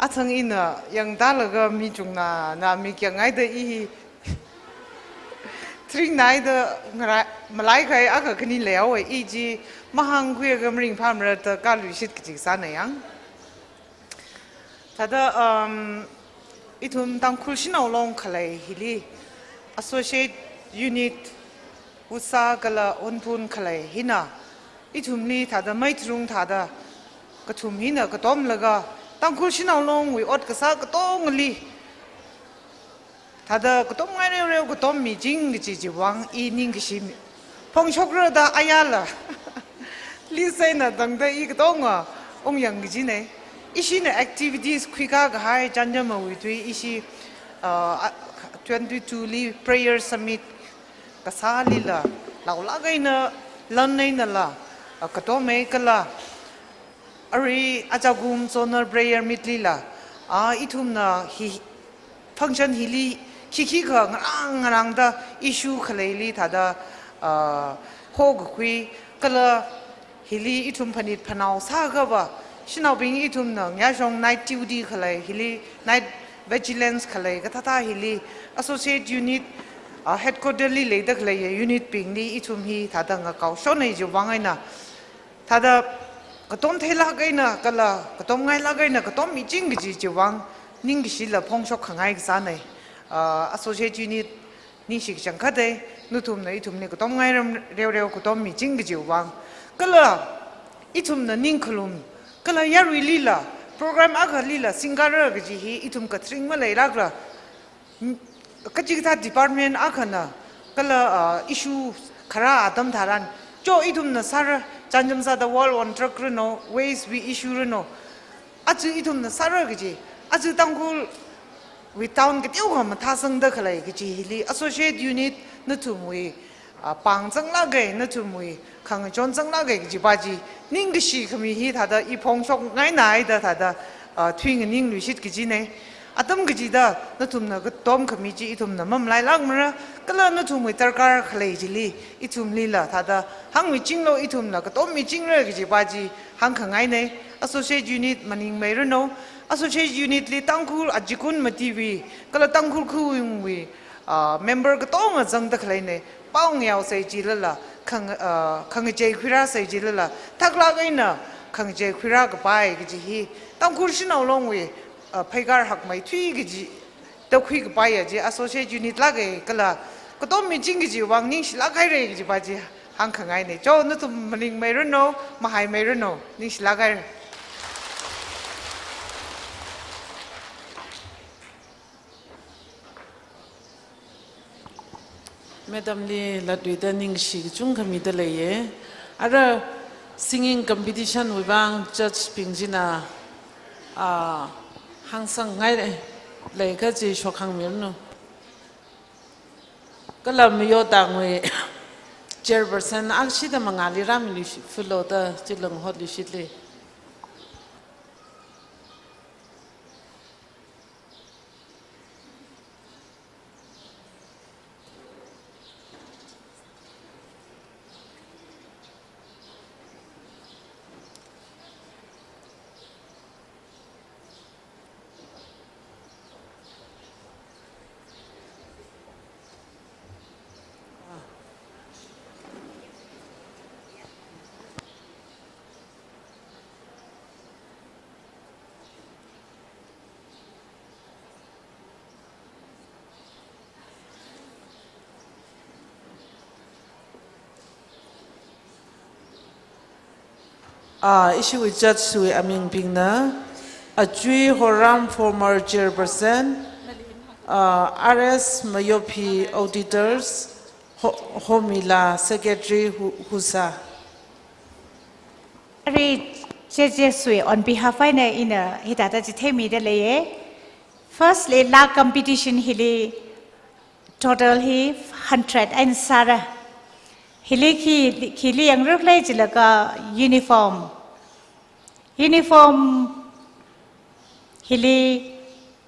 Athang ina yangtālaga mi chungnana mik yangngaida i hi tringnaida ngarai, malaikahai akha khani leihaowa, i chi mahāngkhuiakha maringphāmara da kaluishit kaji sāna yang. Thāda, um, ithum Tangkhul Shanao Long khalei hili, associate unit Wutsa kala Onphun khalei hina, ithumli thāda maitharung thāda, kathum hina katomlaga, Tangkhul Shanao Longwui ot kasā katongali, thāda katomngai reoreo katommiching kaji chiwui vang i ningkashi mi. Phongshokra da ayāla list eina tangda i katonga ungyang kajina. Ishina activities khuikakahai Chānjamawui tui ishi, uh, a, twenty-two li prayer summit kasālila, laolāk eina lan einala, uh, katoma kala, arui ajakum zonal prayer meet lila, ah, ithumna hi function hili khikhikha ngarang ngarangda issue khaleili thāda, ah, hokakhui kala Hili ithum phanit phanao sākhava, shanaobing ithumna ngayāshong night duty khalei, hili night vigilance khalei, kathāda hili associate unit, ah, headquarter li leida khalei unit bingli ithum hi thāda ngakaoshon eina chiwui vang eina, thāda katom theilāk eina kala katom ngailāk eina katom miching kaji chiwui vang ningkashila phongshok khangai kasāna. Ah, associate unit ningshi kachangkhat e, nathumna ithumli katom ngairam reoreo katom miching kajiwui vang. Kala ithumna ningkhalum, kala yaruilila, program akhalila singkara kaji hi ithum katharing maleilākla. Kachikathā department akhana, kala, ah, issue kharā atam tharan, cho ithumna sāra, chānjam sāda wall on truck rano, waste wui issue rano, aja ithumna sāra kaji, aja Tangkhulwui town kateokha mathāsangda khalei kaji hili associate unit nathumwui, ah, pāng zanglāka, nathumwui khangachon zanglāka kajipa chi ningkashi khami hi thāda i phongshok ngainaida thāda, ah, thuinganing luishit kajina. Atam kachida nathumna katom khami chi ithumna mamalailākmara, kala nathumwui darkar khalei chili ithumlila thāda hāngmichinglu, ithumla katom michingra kajipa chi hāngkhangaina. Associate unit maningmei rano, associate unit li Tangkhul achikun matiwui, kala Tangkhul khawungwui, ah, member katonga zangda khaleina. Pao ngayaosei jilala, khang-, ah, khangachei khuirāsei jilala, thaklāk eina khangachei khuirākapai kaji hi Tangkhul shanao longwui, ah, pheikar hakmeithui kaji, da khuikapaiya chi associate unit lāka, kala katom miching kajiwui vang ningshilāk haira kajipa chi hāngkhangaina. Cho nathum maningmei rano, mahaimei rano, ningshilāk haira. Madam li latluida ningshi kachungkha mida leiya. Ara singing competition wui vang judge bing china, ah, hāngsangngai lei, lei kaji shokhangmiranu. Kala mayo tangwui chairperson akshida mangāli rāmiluishi, fulo da chilang hotluishitli. Ah, ishiwui judge wui amingbingna, Achui Horam, former chairperson, ah, R S Mayophi, auditors, Ho-, Homila, secretary, Hu-, Husa. Ari judges wui on behalf eina ina hithāda chitheimida leiya. Firstly, laa competition hili total hi hundred eina sāra. Hili khi, khili yangra khala jilaga uniform. Uniform hili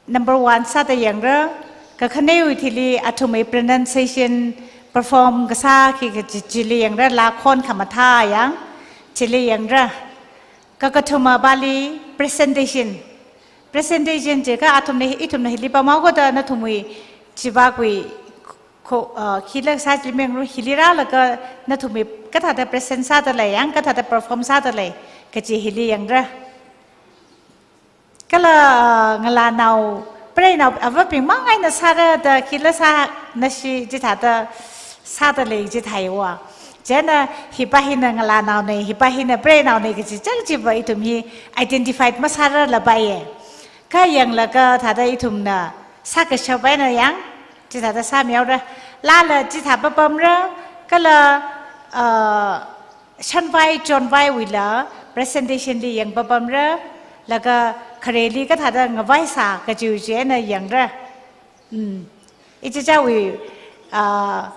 number one sāda yangra, kakhanewui thili athumwui pronunciation, perform kasā khi kaji chili yangra, laa khon khamathā yang chili yangra. Kakathumabali presentation. Presentation jiakha athumna, ithumna hili pamhaoda nathumwui chiwui kho, ah, khila sā chili mengru, hili rālaga nathumwui kathāda present sāda lei yang, kathāda perform sāda lei kaji hili yangra. Kala, ah, ngalānao, preinao, avabing mang eina sāra da khila sā nashi chithāda sāda lei chithāhaowa. Chieina hipa hina ngalānaona, hipa hina preinaona kaji chang chiva ithum hi identified masārarlapaiya. Kha yanglaga thāda ithumna sākashap eina yang, chithāda sāmihaora. Laala chithā papamra, kala, ah, shanvai chonvaiwuila presentation li yang papamra, laga khareli kathāda ngavaisā kajiwui chieina yangra. Hmm. Ichichāwui, ah,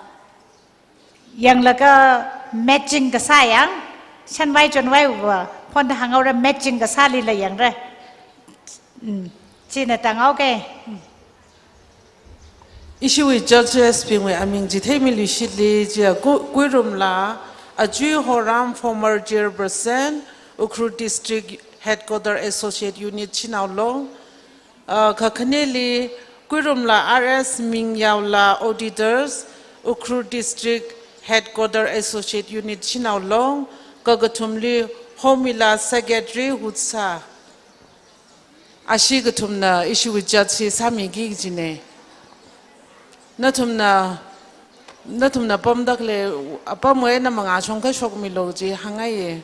yanglaga matching kasā yang, shanvai chonvaiwuva phonda hānghaora, matching kasālila yangra. Hmm. China tānghaoke. Hmm. Ishiwui judges bingwui aming chitheimiluishitli, chia Ku-, Kuirumla, Ajui Horam, former chairperson, Ukhrul District Headquarter Associate Unit Chinao Long. Uh, kakhaneli Kuirumla R S Mingyaola, auditors, Ukhrul District Headquarter Associate Unit Chinao Long. Kakathumli Homila, secretary, Hutsa. Ashi kathumna ishiwui judge hi sāmiki kajina. Nathumna, nathumna pamdakhalei, apamwui eina mangā shongkha shokmilu kaji hāngngaiya.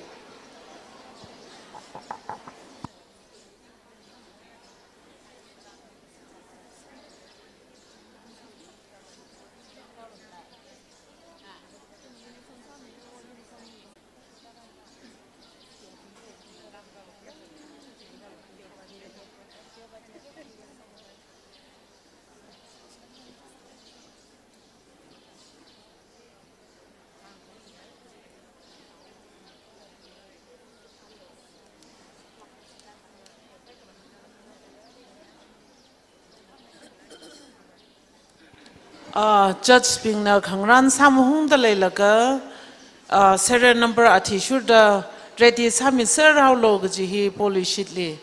Ah, judge bingna khangarān sāmahungda leilaga, ah, serial number athishurda ready sāmiserhaolu kaji hi polling sheet li.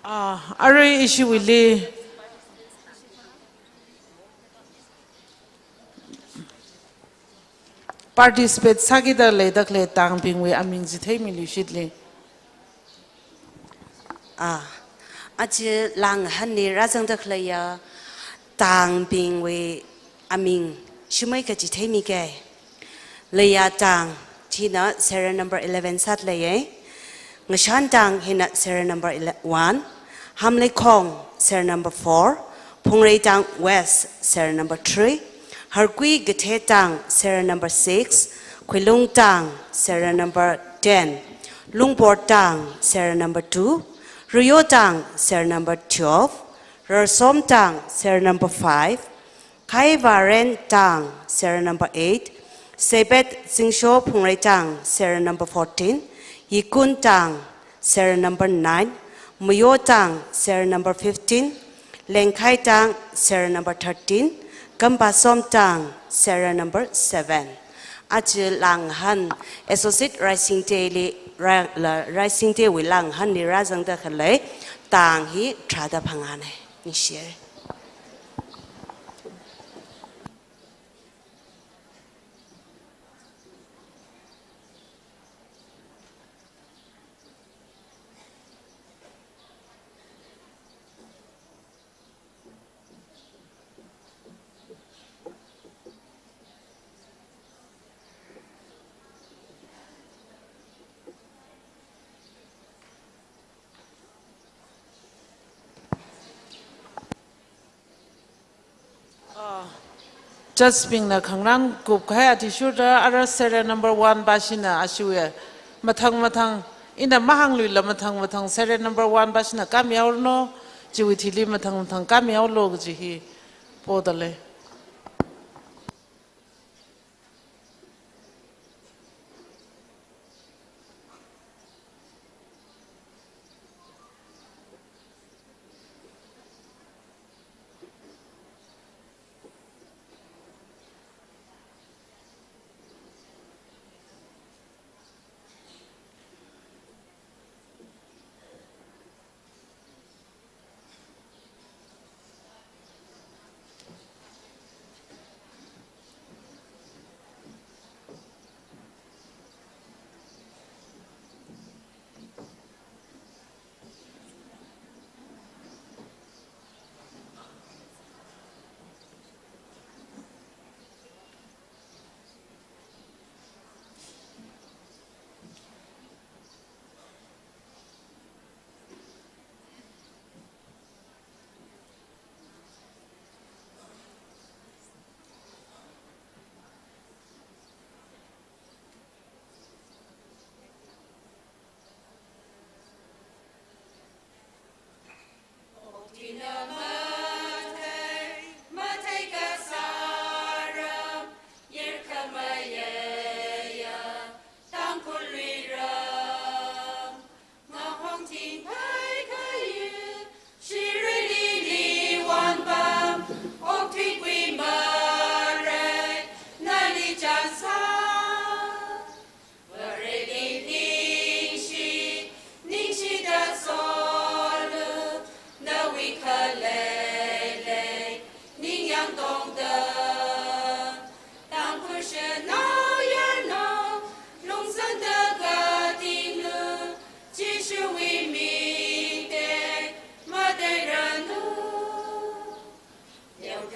Ah, arui ishiwuili participate sākida leidakhalei tangbingwui aming chitheimilu shitli. Ah, aja langhanli rāzangdakhaleiya tangbingwui aming shumaika chitheimika. Leiya tang hina serial number eleven sāda leiya. Ngashan tang hina serial number ele-, one. Hamleikhong serial number four. Phungreitang West serial number three. Harkui Kathe tang serial number six. Khuilung tang serial number ten. Lungbor tang serial number two. Ruyo tang serial number twelve. Rarsom tang serial number five. Khai Varen tang serial number eight, Sebet Zingsho Phungreitang serial number fourteen, Yikun tang serial number nine, Muyo tang serial number fifteen, Lengkhai tang serial number thirteen, Kampasom tang serial number seven. Aja langhan Associate Rising Day li ra-, la Rising Day wui langhanli rāzangdakhalei tang hi tharāda phangāna. Ningshi. Ah, judge bingna khangarān kupkahai athishurda ara serial number one pāshina ashiya. Mathang mathang, ina mahāngluila mathang mathang serial number one pāshina kāmihaoranu, chiwui thili mathang mathang kāmihaolu kaji hi podalei.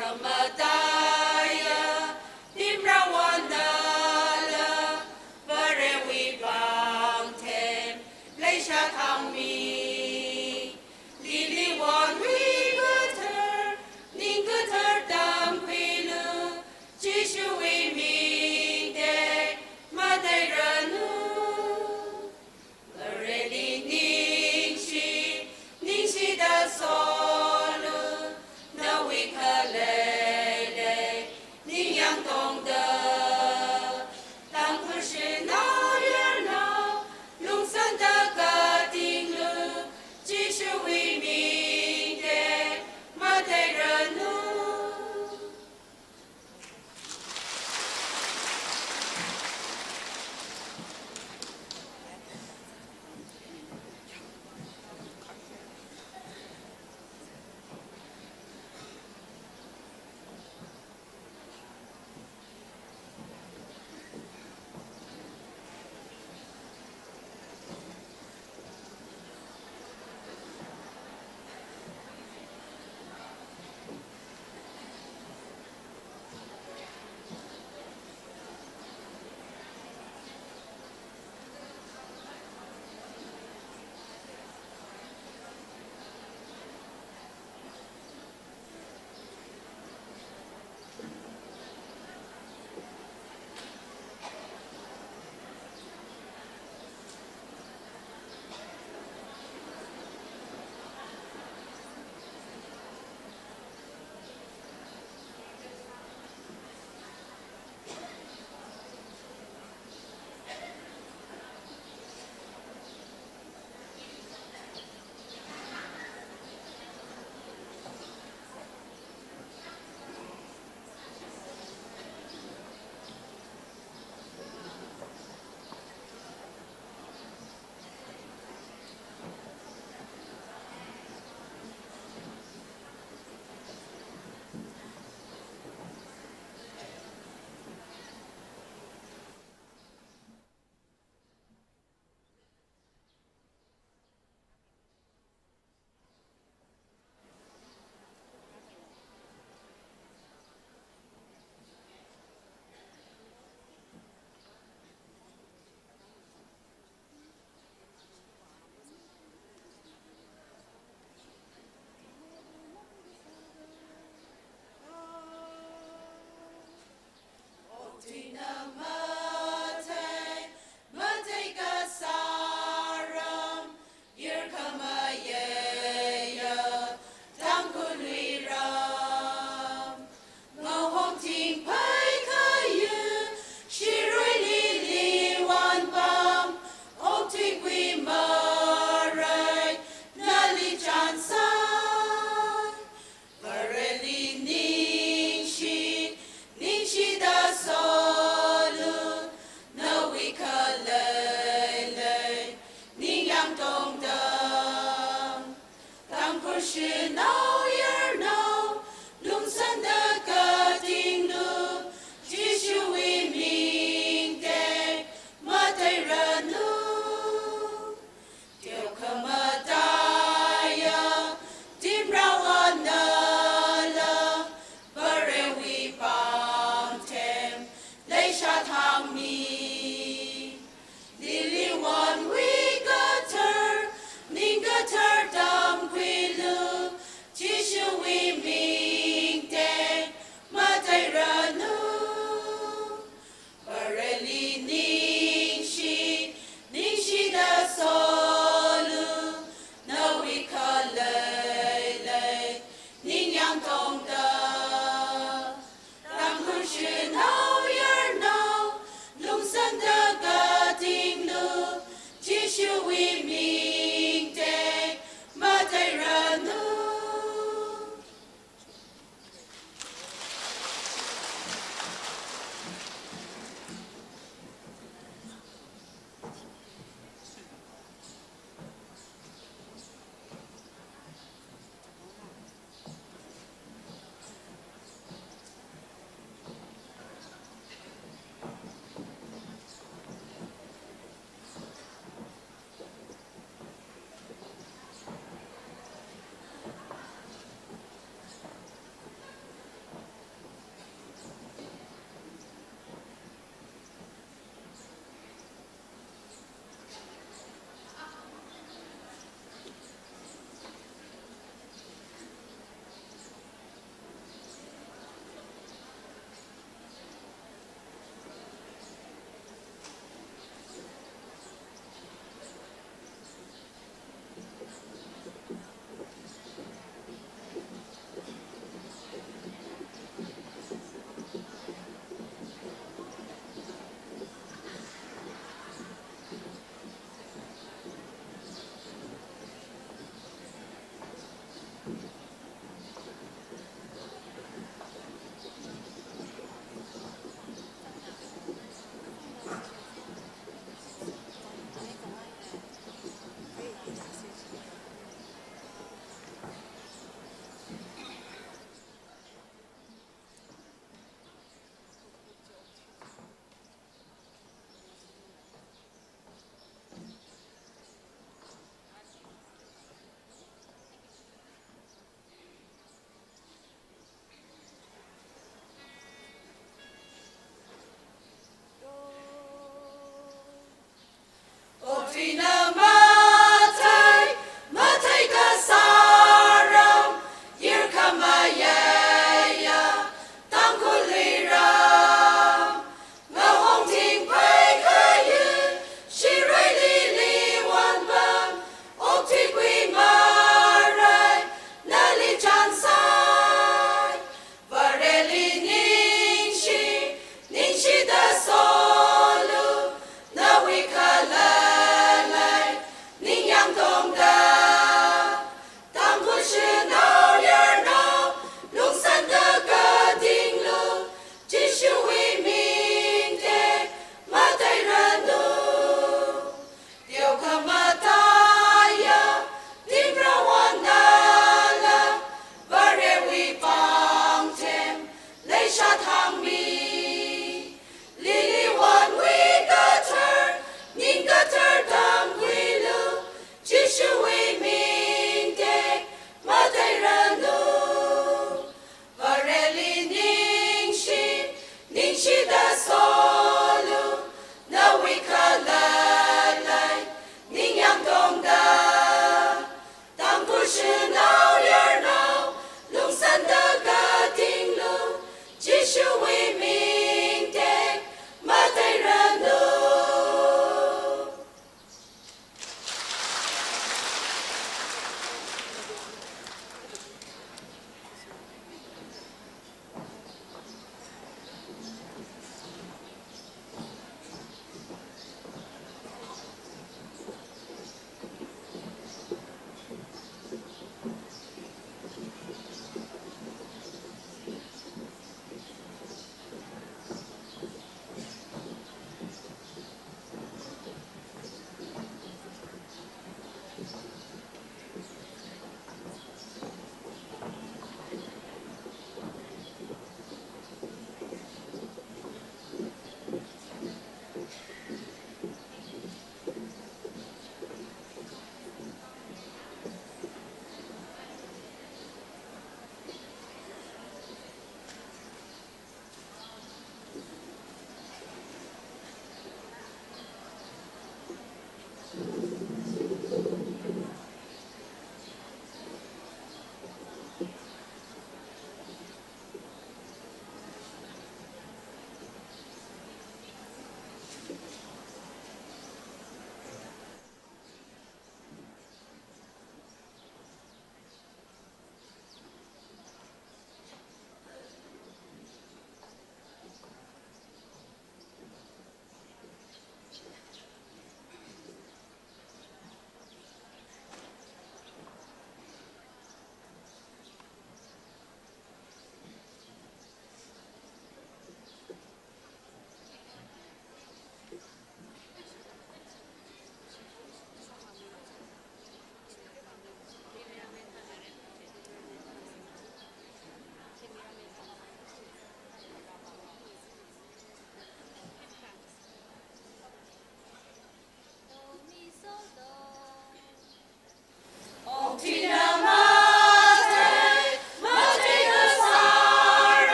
Khamataiya, timrawon nala, Varewui pāngthem, leisha thangmi. Liliwonwui kathar, ning kathar tamkhuilu, Jishuwui ming tei, matairanu. Vareli ningshi, ningshida solu, nawui khalei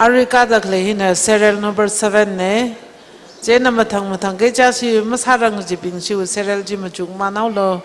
Arui kāda khalei hina serial number seven ne. Chieina mathang mathang keicha chi masārang jibing chiwui serial chi machuk manao lo.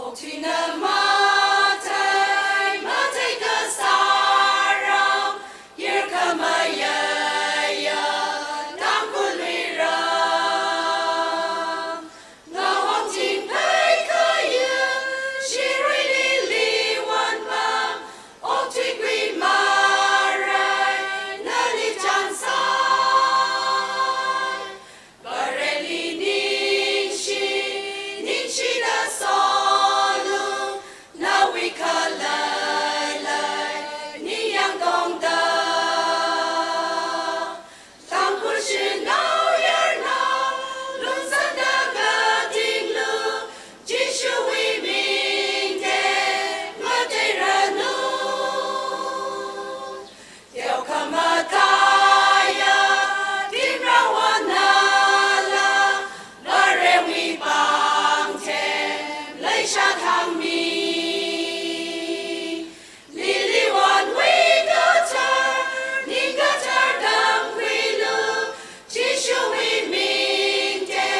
Okthuina mathei, mathei kasāram, yirkhamayaya, Tangkhulwui ram. Ngahong chingphei khayu, shirui lili wanpam, okthuikhui marai, nali chānsai. Vareli ningshi, ningshida solu, nawui khalailai, ningyāng tongda. Tangkhul shanao yarnao, lungsāda katinglu, Jishuwui mingte, mateiranu. Teokha mataiya, timrawon nala, Varewui pāngthem, leishat hāngmi. Lili wonwui kathar, ning kathar tamkhuilu, Jishuwui mingte,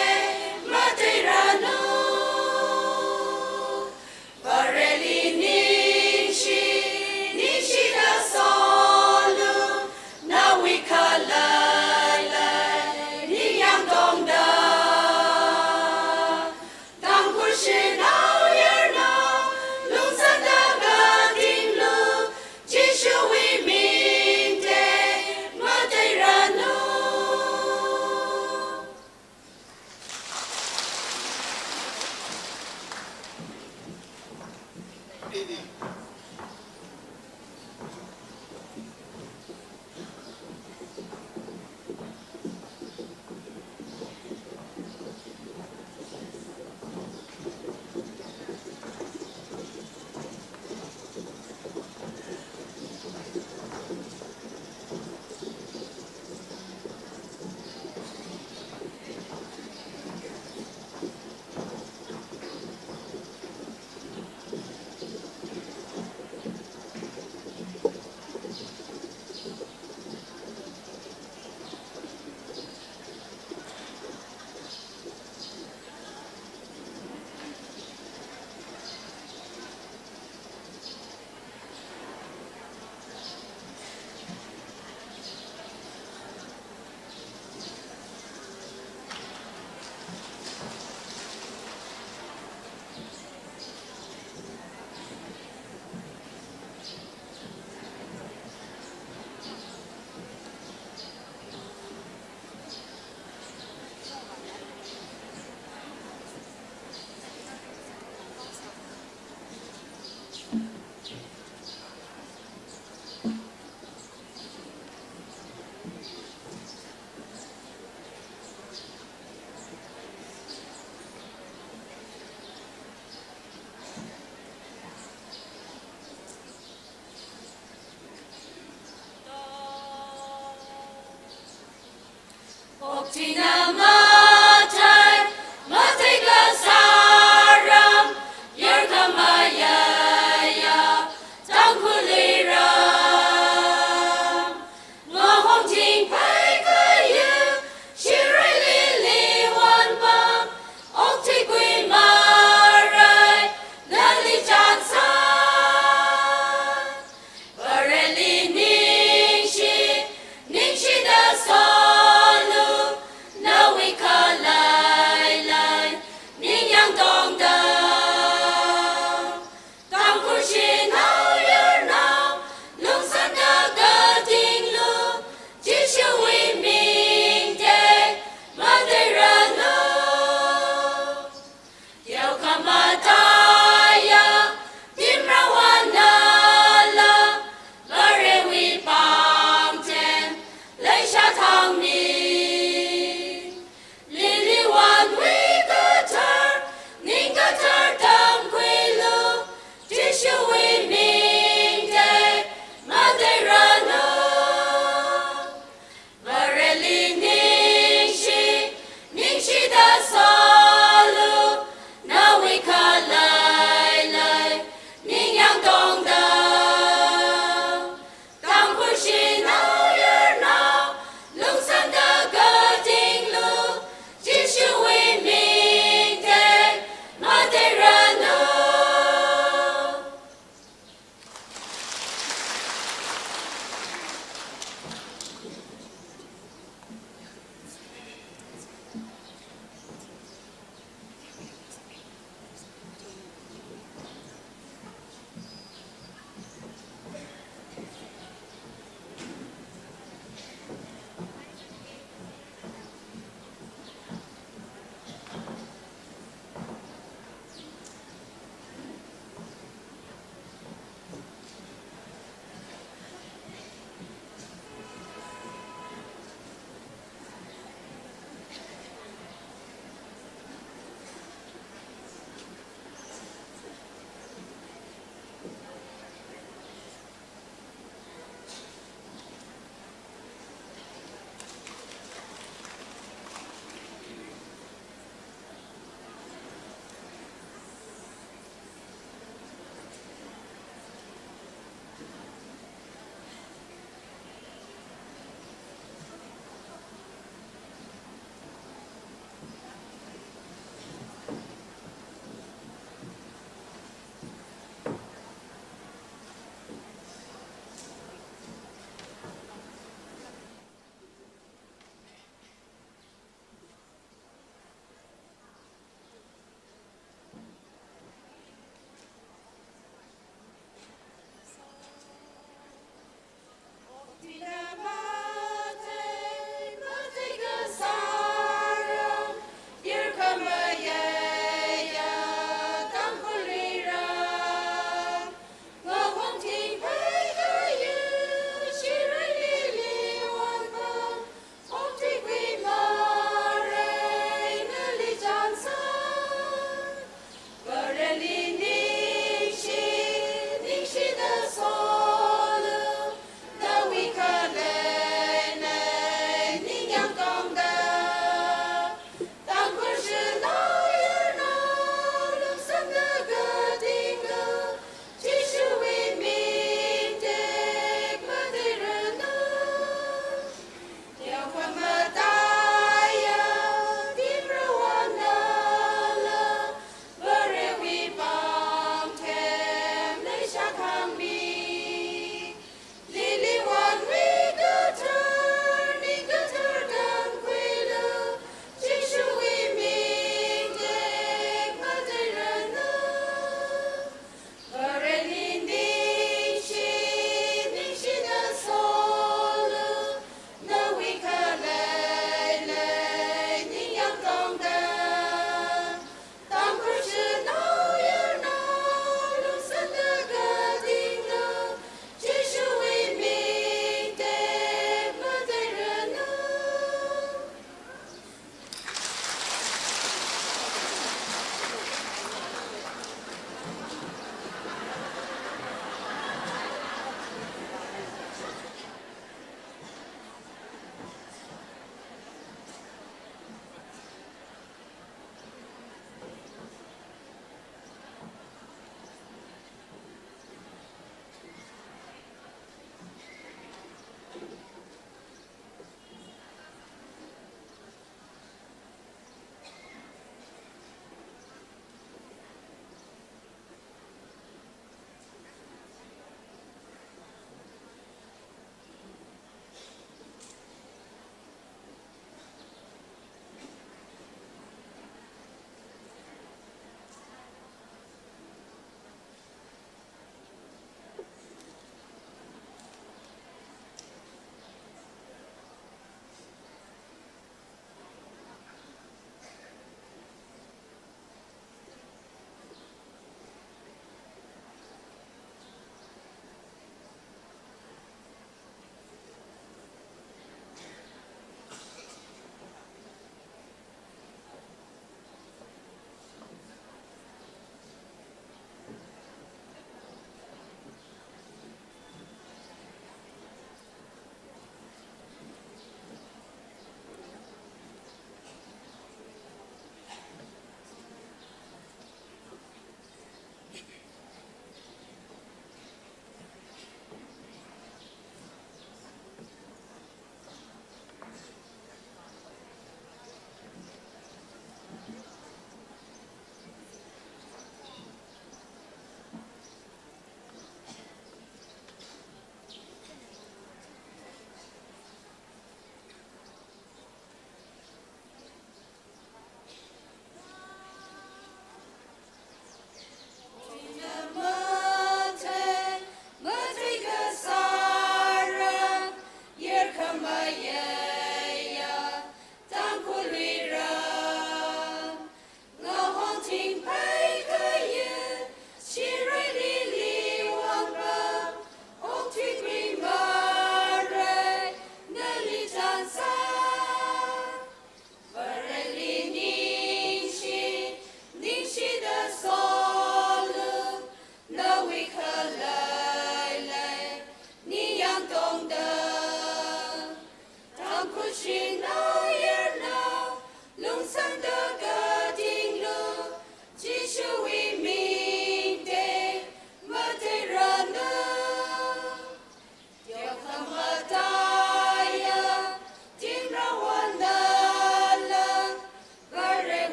mateiranu. Vareli ningshi, ningshida solu, nawui khalailai, ningyāng tongda. Tangkhul shanao yarnao, lungsāda katinglu, Jishuwui mingte, mateiranu. Okthuina mathei, mathei kasāram, yarkhamayaya, Tangkhulwui ram. Ngahong chingphei khayu, shirui lili wanpam, okthuikhui marai, nali chānsai. Vareli ningshi, ningshida solu,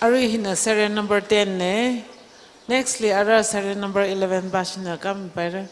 Arui hina serial number ten ne. Nextly, ara serial number eleven pa shina khamipaira.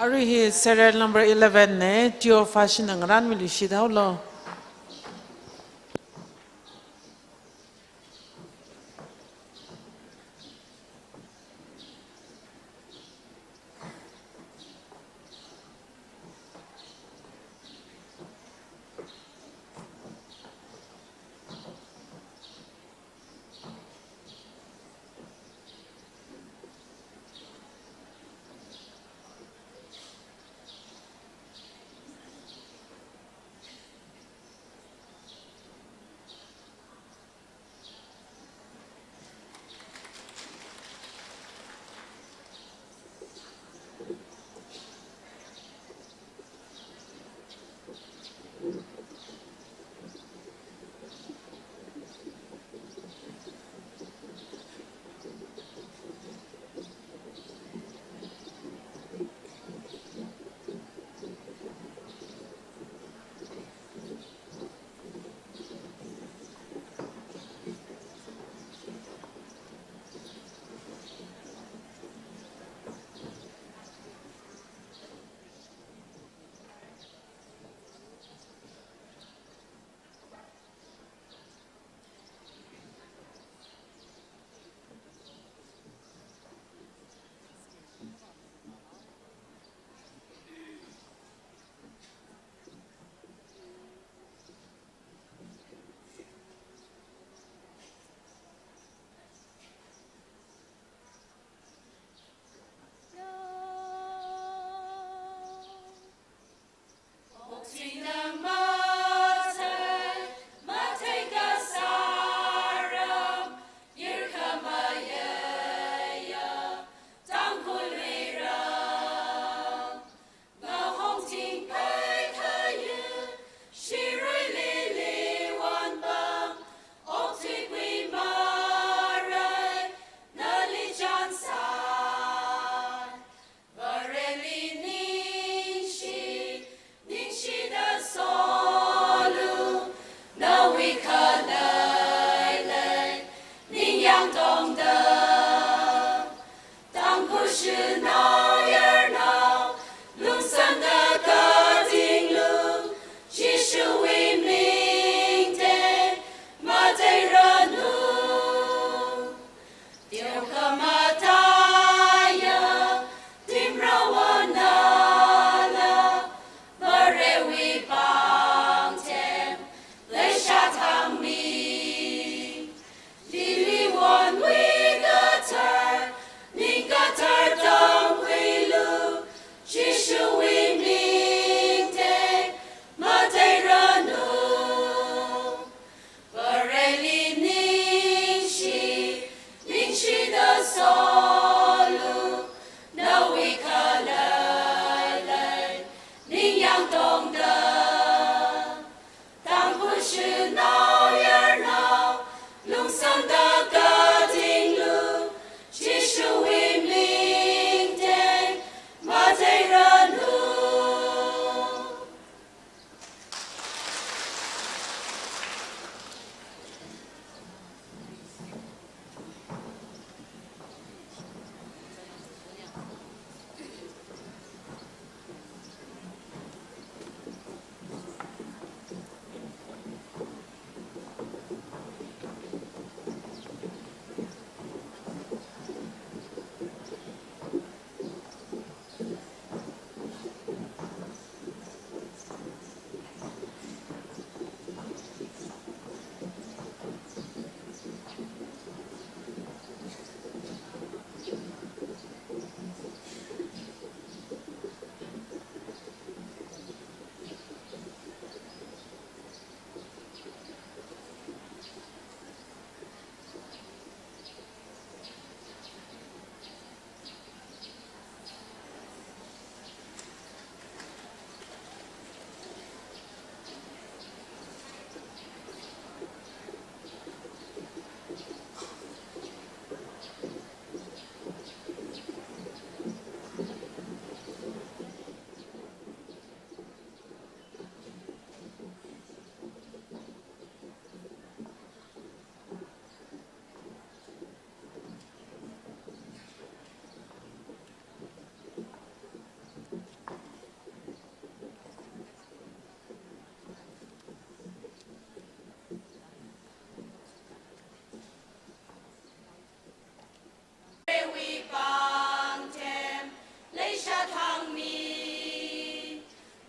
Arui hi serial number eleven ne, Teo pa shina ngarānmiluishit haolo.